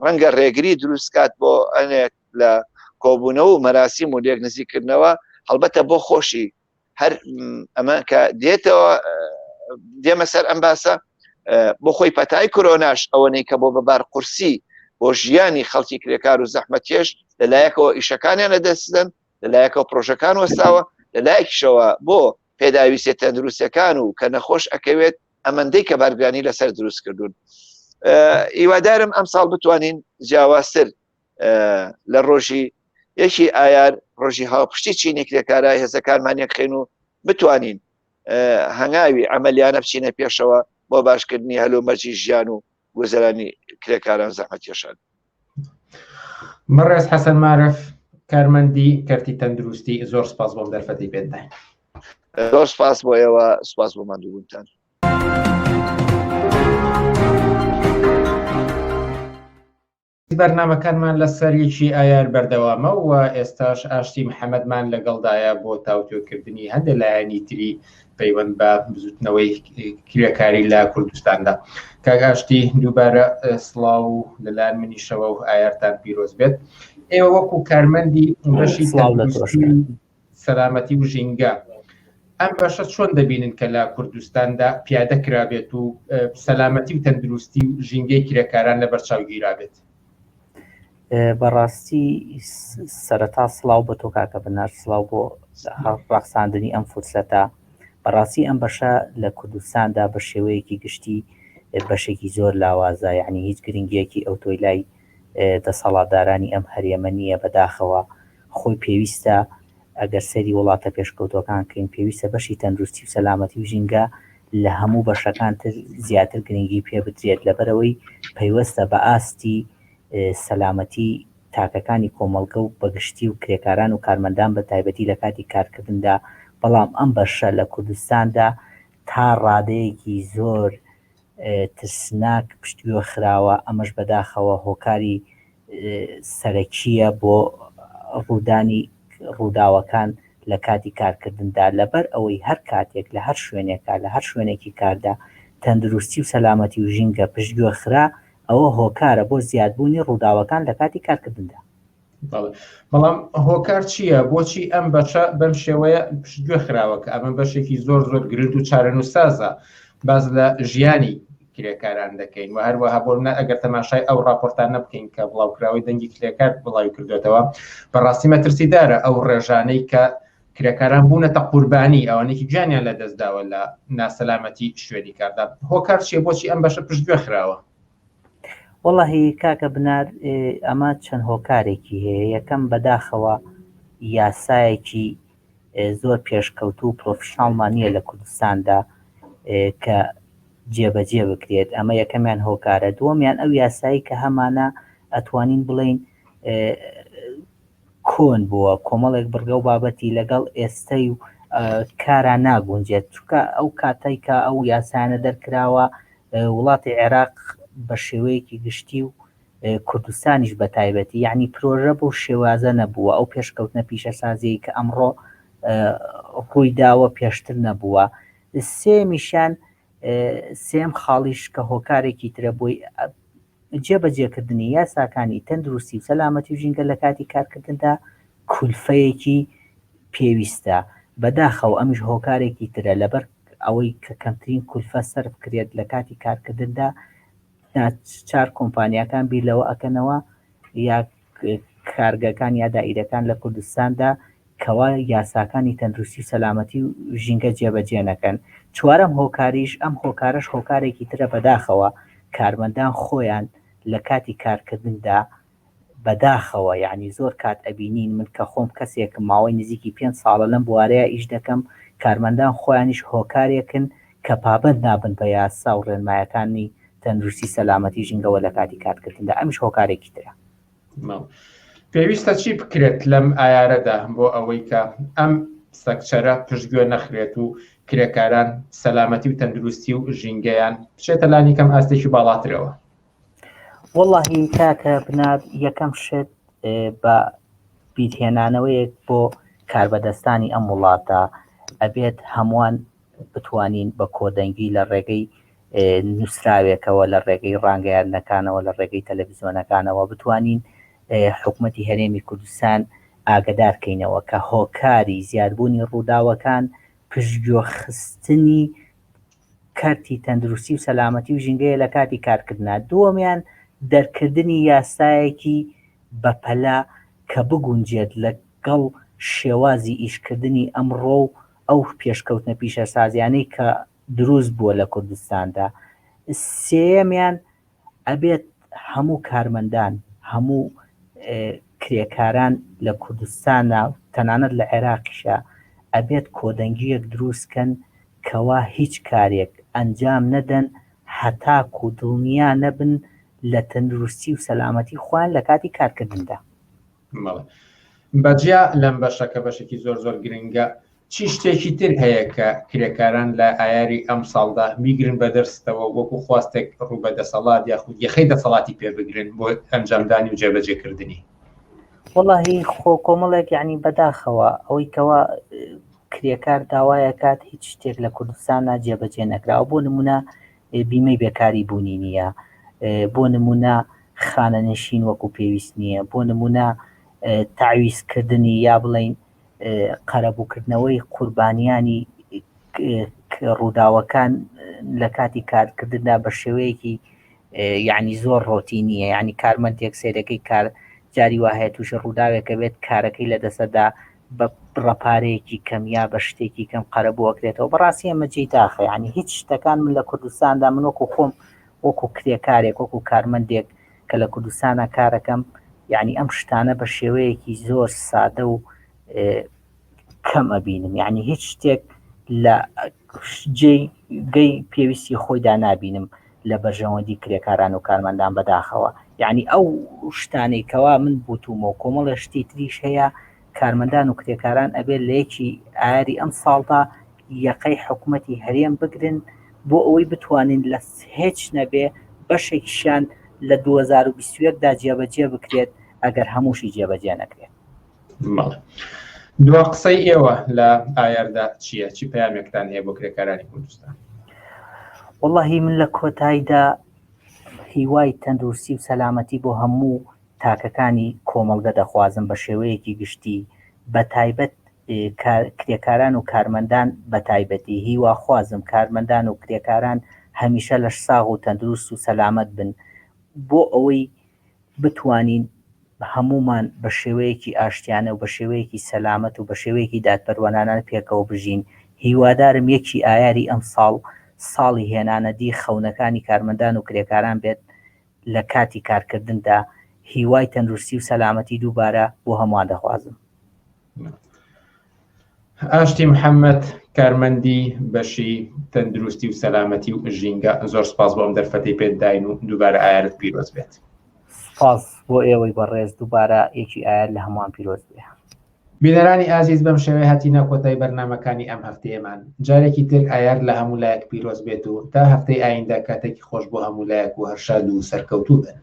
ڕەنگە ڕێگری دروستکات بۆ ئەنێک لە کۆبوونەوە و مەراسیم و لێک نزیکردنەوە هەڵبەتە بۆ خۆشی هەر ئەمە کە دێتەوە دێمە سەر ئەم باسە بۆ خۆی پەتای کرۆناش ئەوەنەی کە بۆ بەبار قورسی بۆ ژیانی خەڵکی کرێکار و زەحمەتکێش لەلایەکەوە ئیشەکانیان لە دەستدەن لەلایەکەوە پرۆژەکان وەستاوە لەلایەکیشەوە بۆ پێداویستە تەندروستەکان و کە نەخۆش ئەکەوێت ئەمەندەی کە بارگرانی لەسەر دروست کردوون. هیوادارم ئەم ساڵ بتوانین جیاوازتر لە ڕۆژی یەکی ئایار ڕۆژی هاوپشتی چینی کرێکارە هێزەکانمان یەکخین و بتوانین هەنگاوی عملیانە بچینە پێشەوە بۆ باشکردنی هەلومەرجی ژیان و گوزەرانی کرێکاران زەحمەتکێشان. بەڕێز حەسەن مارف کارمەندی کەرتی تەندروستی زۆر سپاس بۆم دەرفەتی پێداین. زۆر سپاس بۆ ئێوە سپاس بۆ ماندووبوونتان. بەرنامەکانمان لەسەر یەکی ئایار بەردەوامە و ئێستاش ئاشتی محەمەدمان لەگەڵدایە بۆ تاوتوێکردنی هەندێک لایەنی تری پەیوەند بە بزوتنەوەی کرێکاری لە کوردستاندا. کاک ئاشتی دووبارە سڵاو و لەلایەن منیشەوە و ئایارتان پیرۆز بێت. ئێوە وەکو کارمەندی بەشی تەندروستی سەلامەتی و ژینگە ئەم بەشە چۆن دەبینن کە لە کوردستاندا پیادە کرابێت و سەلامەتی و تەندروستی و ژینگەی کرێکاران لە بەرچاو گیرابێت؟ بەڕاستی سەرەتا سڵاو بە تۆ کاکە بنار سڵاو بۆ ڕەخساندنی ئەم فرسەتە بەڕاستی ئەم بەشە لە کوردستاندا بە شێوەیەکی گشتی بەشێکی زۆر لاوازە یعنی هیچ گرنگیەکی ئەو تۆی لای دەسەڵاتدارانی ئەم هەرێمە نییە بەداخەوە خۆی پێویستە ئەگەر سەیری وڵاتە پێشکەوتوەکان کەین پێویستە بەشی تەندروستی و سەلامەتی و ژینگە لە هەموو بەشەکان تر زیاتر گرنگی پێ بدرێت لەبەرئەوەی پەیوەستە بە ئاستی سەلامەتی تاکەکانی کۆمەڵگە و بەگشتی و کرێکاران و کارمەندان بە تایبەتی لە کاتی کارکردندا بەڵام ئەم بەشە لە کوردستاندا تا ڕادەیەکی زۆر ترسناک پشتگوێ خراوە، ئەمەش بەداخەوە هۆکاری سەرەکییە بۆ ڕوودانی ڕووداوەکان لە کاتی کارکردندا، لەبەر ئەوەی هەر کاتێک لە هەر شوێنێکا لە هەر شوێنێکی کاردا تەندروستی و سەلامەتی و ژینگە پشتگوێ خرا ئەوە هۆکارە بۆ زیادبوونی ڕووداوەکان لە کاتی کارکردندا. بەڵام هۆکار چییە؟ بۆچی ئەم بەشە بەم شێوەیە پشتگوێ خراوە کە ئەمە بەشێکی زۆر زۆر گرنگ و چارەنووسسازە باز لە ژیانی کرێکاران دەکەین و هەروەها بۆ منە ئەگەر تەماشای ئەو راپۆرتانە بکەین کە بڵاوکراوەی دەنگی کرێکار بڵاوی کردوێتەوە بەڕاستی مەترسیدارە ئەو ڕێژانەی کە کرێکاران بوونەتە قوربانی ئەوانێکی گیانیان لە دەستداوە لە ناسەلامەتی شوێنی کاردا هۆکار چیە بۆچی ئەم بەشە پشتگوێ خراوە؟ وەڵاهی کاکە بنار ئەمە چەند هۆکارێکی هەیە یەکەم بەداخەوە یاسایەکی زۆر پێشکەوتو و پرۆفشناڵمان نییە لە کوردستاندا کە جێبەجێ بکرێت ئەمە یەکەمیان هۆکارە دووەمیان ئەو یاسایی کە هەمانە ئەتوانین بڵین کۆن بووە کۆمەڵێک بڕگە و بابەتی لەگەڵ ئێستەی و کارا ناگونجێت چونکە ئەو کاتای کە ئەو یاسایانە دەرکراوە وڵاتی عێراق بە شێوەیەکی گشتی و کوردستانیش بە تایبەتی یعنی پرۆژە بەو شێوازە نەبووە ئەو پێشکەوتنە پیشەسازیی کە ئەمڕۆ ڕووی داوە پێشتر نەبووە سێمیشان سێم خاڵیش کە هۆکارێکی ترە بۆی جێبەجێکردنی یاساکانی تەندروستی و سەلامەتی و ژینگە لە کاتی کارکردندا کولفەیەکی پێویستە، بەداخەوە ئەمیش هۆکارێکی ترە لەبەر ئەوەی کە کەمترین کولفە سەرف کرێت لە کاتی کارکردندا ناچار کۆمپانیاکان بیر لەوە ئەکەنەوە یا کارگەکان یا دائیرەکان لە کوردستاندا کەوا یاساکانی تەندروستی و سەلامەتی و ژینگە جێبەجێ نەکەن. چوارەم هۆکاریش، ئەم هۆکارەش هۆکارێکی ترە بەداخەوە کارمەندان خۆیان لە کاتی کارکردندا بەداخەوە یەعنی زۆر کات ئەبینین من کە خۆم کەسێکم ماوەی نزیکی پێنج ساڵە لەم بوارەیا ئیش دەکەم کارمەندان خۆیانیش هۆکارێکن کە پابەند نابن بە یاسا و ڕێنمایەکانی تەندروستی سەلامەتی ژینگەوە لە کاتی کارکردندا ئەمیش هۆکارێکی ترە. پێویستە چی بکرێت لەم ئایارەدا بۆ ئەوەی کە ئەم سەکچەرە پشتگوێ نەخرێت و کرێکاران سەلامەتی و تەندروستی و ژینگەیان بچێتە لانی کەم ئاستێکی باڵاترەوە؟ وەڵاهی کاکە بنار یەکەم شت بە بیرهێنانەوەیەک بۆ کاربەدەستانی ئەم وڵاتە ئەبێت هەمووان بتوانین بە کۆدەنگی لە ڕێگەی نووسراوێکەوە لە ڕێگەی ڕانگەیاندنەکانەوە لە ڕێگەی تەلەڤزیۆنەکانەوە بتوانین حکومەتی هەرێمی کوردستان ئاگدار کەینەوە کە هۆکاری زیادبوونی ڕووداوەکان پشتگوێخستنی کەرتی تەندروستی و سەلامەتی و ژینگەیە لە کاتی کارکردنا، دووەمیان دەرکردنی یاسایەکی بەپەلە کە بگونجێت لەگەڵ شێوازی ئیشکردنی ئەمڕۆ و ئەو پێشکەوتنە پیشەسازیانەی کە دروست بووە لە کوردستاندا، سێیەمیان. ئەبێت هەموو کارمەندان هەموو کرێکاران لە کوردستانا و تەنانەت لە عێراقیشا ئەبێت کۆدەنگییەک دروست کەن کەوا هیچ کارێک ئەنجام نەدەن هەتاکو دڵنیا نەبن لە تەندروستی و سەلامەتی خۆیان لە کاتی کارکردندا. بەڵێ. بەجیا لەم بەشە کە بەشێکی زۆر زۆر گرنگە، چی شتێکی تر هەیە کە کرێکاران لە ئایاری ئەمساڵدا بیگرن بە دەرستەوە وەکو خواستێک ڕوو بە دەسەڵات یاخود یەخەی دەسەڵاتی پێ بگرن بۆ ئەنجامدانی و جێبەجێکردنی؟ وەڵاهی خۆ کۆمەڵێک یعنی بەداخەوە ئەوەی کەوا کرێکار داوایەکات هیچ شتێک لە کوردستاندا جێبەجێ نەکراوە بۆ نمونە بیمەی بێکاری بوونی نییە بۆ نمونە خانەنشین وەکو پێویست نییە بۆ نمونە تەعویزکردنی یا بڵین قەرەبووکردنەوەی قوربانیانی ڕووداوەکان لە کاتی کارکردندا بە شێوەیەکی یعنی زۆر ڕۆتی نییە یعنی کارمەندێک سەیرەکەی کار جاری وا هەیە تووشی ڕووداوێکە بێت کارەکەی لە دەسەدا بە بڕە پارەیەکی کەم یا بە شتێکی کەم قەرەبوو ئەکرێتەوە بەڕاستی ئەمە جێی داخە یعنی هیچ شتەکان من لە کوردستاندا من وەکو خۆم وەکو کرێکارێک وەکو کارمەندێک کە لە کوردستانە کارەکەم یعنی ئەم شتانە بە شێوەیەکی زۆر سادە و کەم ئەبینم یعنی هیچ شتێک لە جێگەی پێویستی خۆیدا نابینم لە بەرژەوەندی کرێکاران و کارمەندان بەداخەوە یعنی ئەو شتانەی کەوا من بوتومە و کۆمەڵە شتی تریش هەیە کارمەندان و کرێکاران ئەبێت لە یەکی ئایاری ئەم ساڵدا یەقەی حکومەتی هەرێم بگرن بۆ ئەوەی بتوانین لە هێچ نەبێ بەشێکیشیان لە 2021 دا جێبەجێ بکرێت ئەگەر هەمووشی جێبەجێ نەکرێت. بەڵێ. دوا قسەی ئێوە لە ئایاردا چییە؟ چی پەیامێکتان هەیە بۆ کرێکارانی کوردستان؟ وەڵاهی من لە کۆتاییدا هیوای تەندروستی و سەلامەتی بۆ هەموو تاکەکانی کۆمەڵگە دەخوازم بە شێوەیەکی گشتی بە تایبەت کرێکاران و کارمەندان بە تایبەتی هیواخوازم کارمەندان و کرێکاران هەمیشە لەشساغ و تەندروست و سەلامەت بن بۆ ئەوەی بتوانین هەموومان بە شێوەیەکی ئاشتیانە و بە شێوەیەکی سەلامەت و بە شێوەیەکی دادپەروەرانە پێکەوە بژین. هیوادارم یەکی ئایاری ئەمساڵ ساڵی هێنانەدی خەونەکانی کارمەندان و کرێکاران بێت لە کاتی کارکردندا. هیوای تەندروستی و سەلامەتی دووبارە بۆ هەمووان دەخوازم. ئاشتی محەممەد کارمەندی بەشی تەندروستی و سەلامەتی و ژینگە زۆر سپاس بۆ ئەم دەرفەتەی پێت داین و دووبارە ئایارت پیرۆز بێت. سپاس بۆ ئێوەی بەڕێز دووبارە یەکی ئایار لە هەمووان پیرۆز بێ. بینەرانی ئازیز بەم شێوەیە هاتینە کۆتای بەرنامەکانی ئەم هەفتەیەمان جارێکی تر ئایار لە هەموو لایەک پیرۆز بێت و تا هەفتەی ئایندە کاتێکی خۆش بۆ هەموو لایەک و هەر شاد و سەرکەوتوو بن.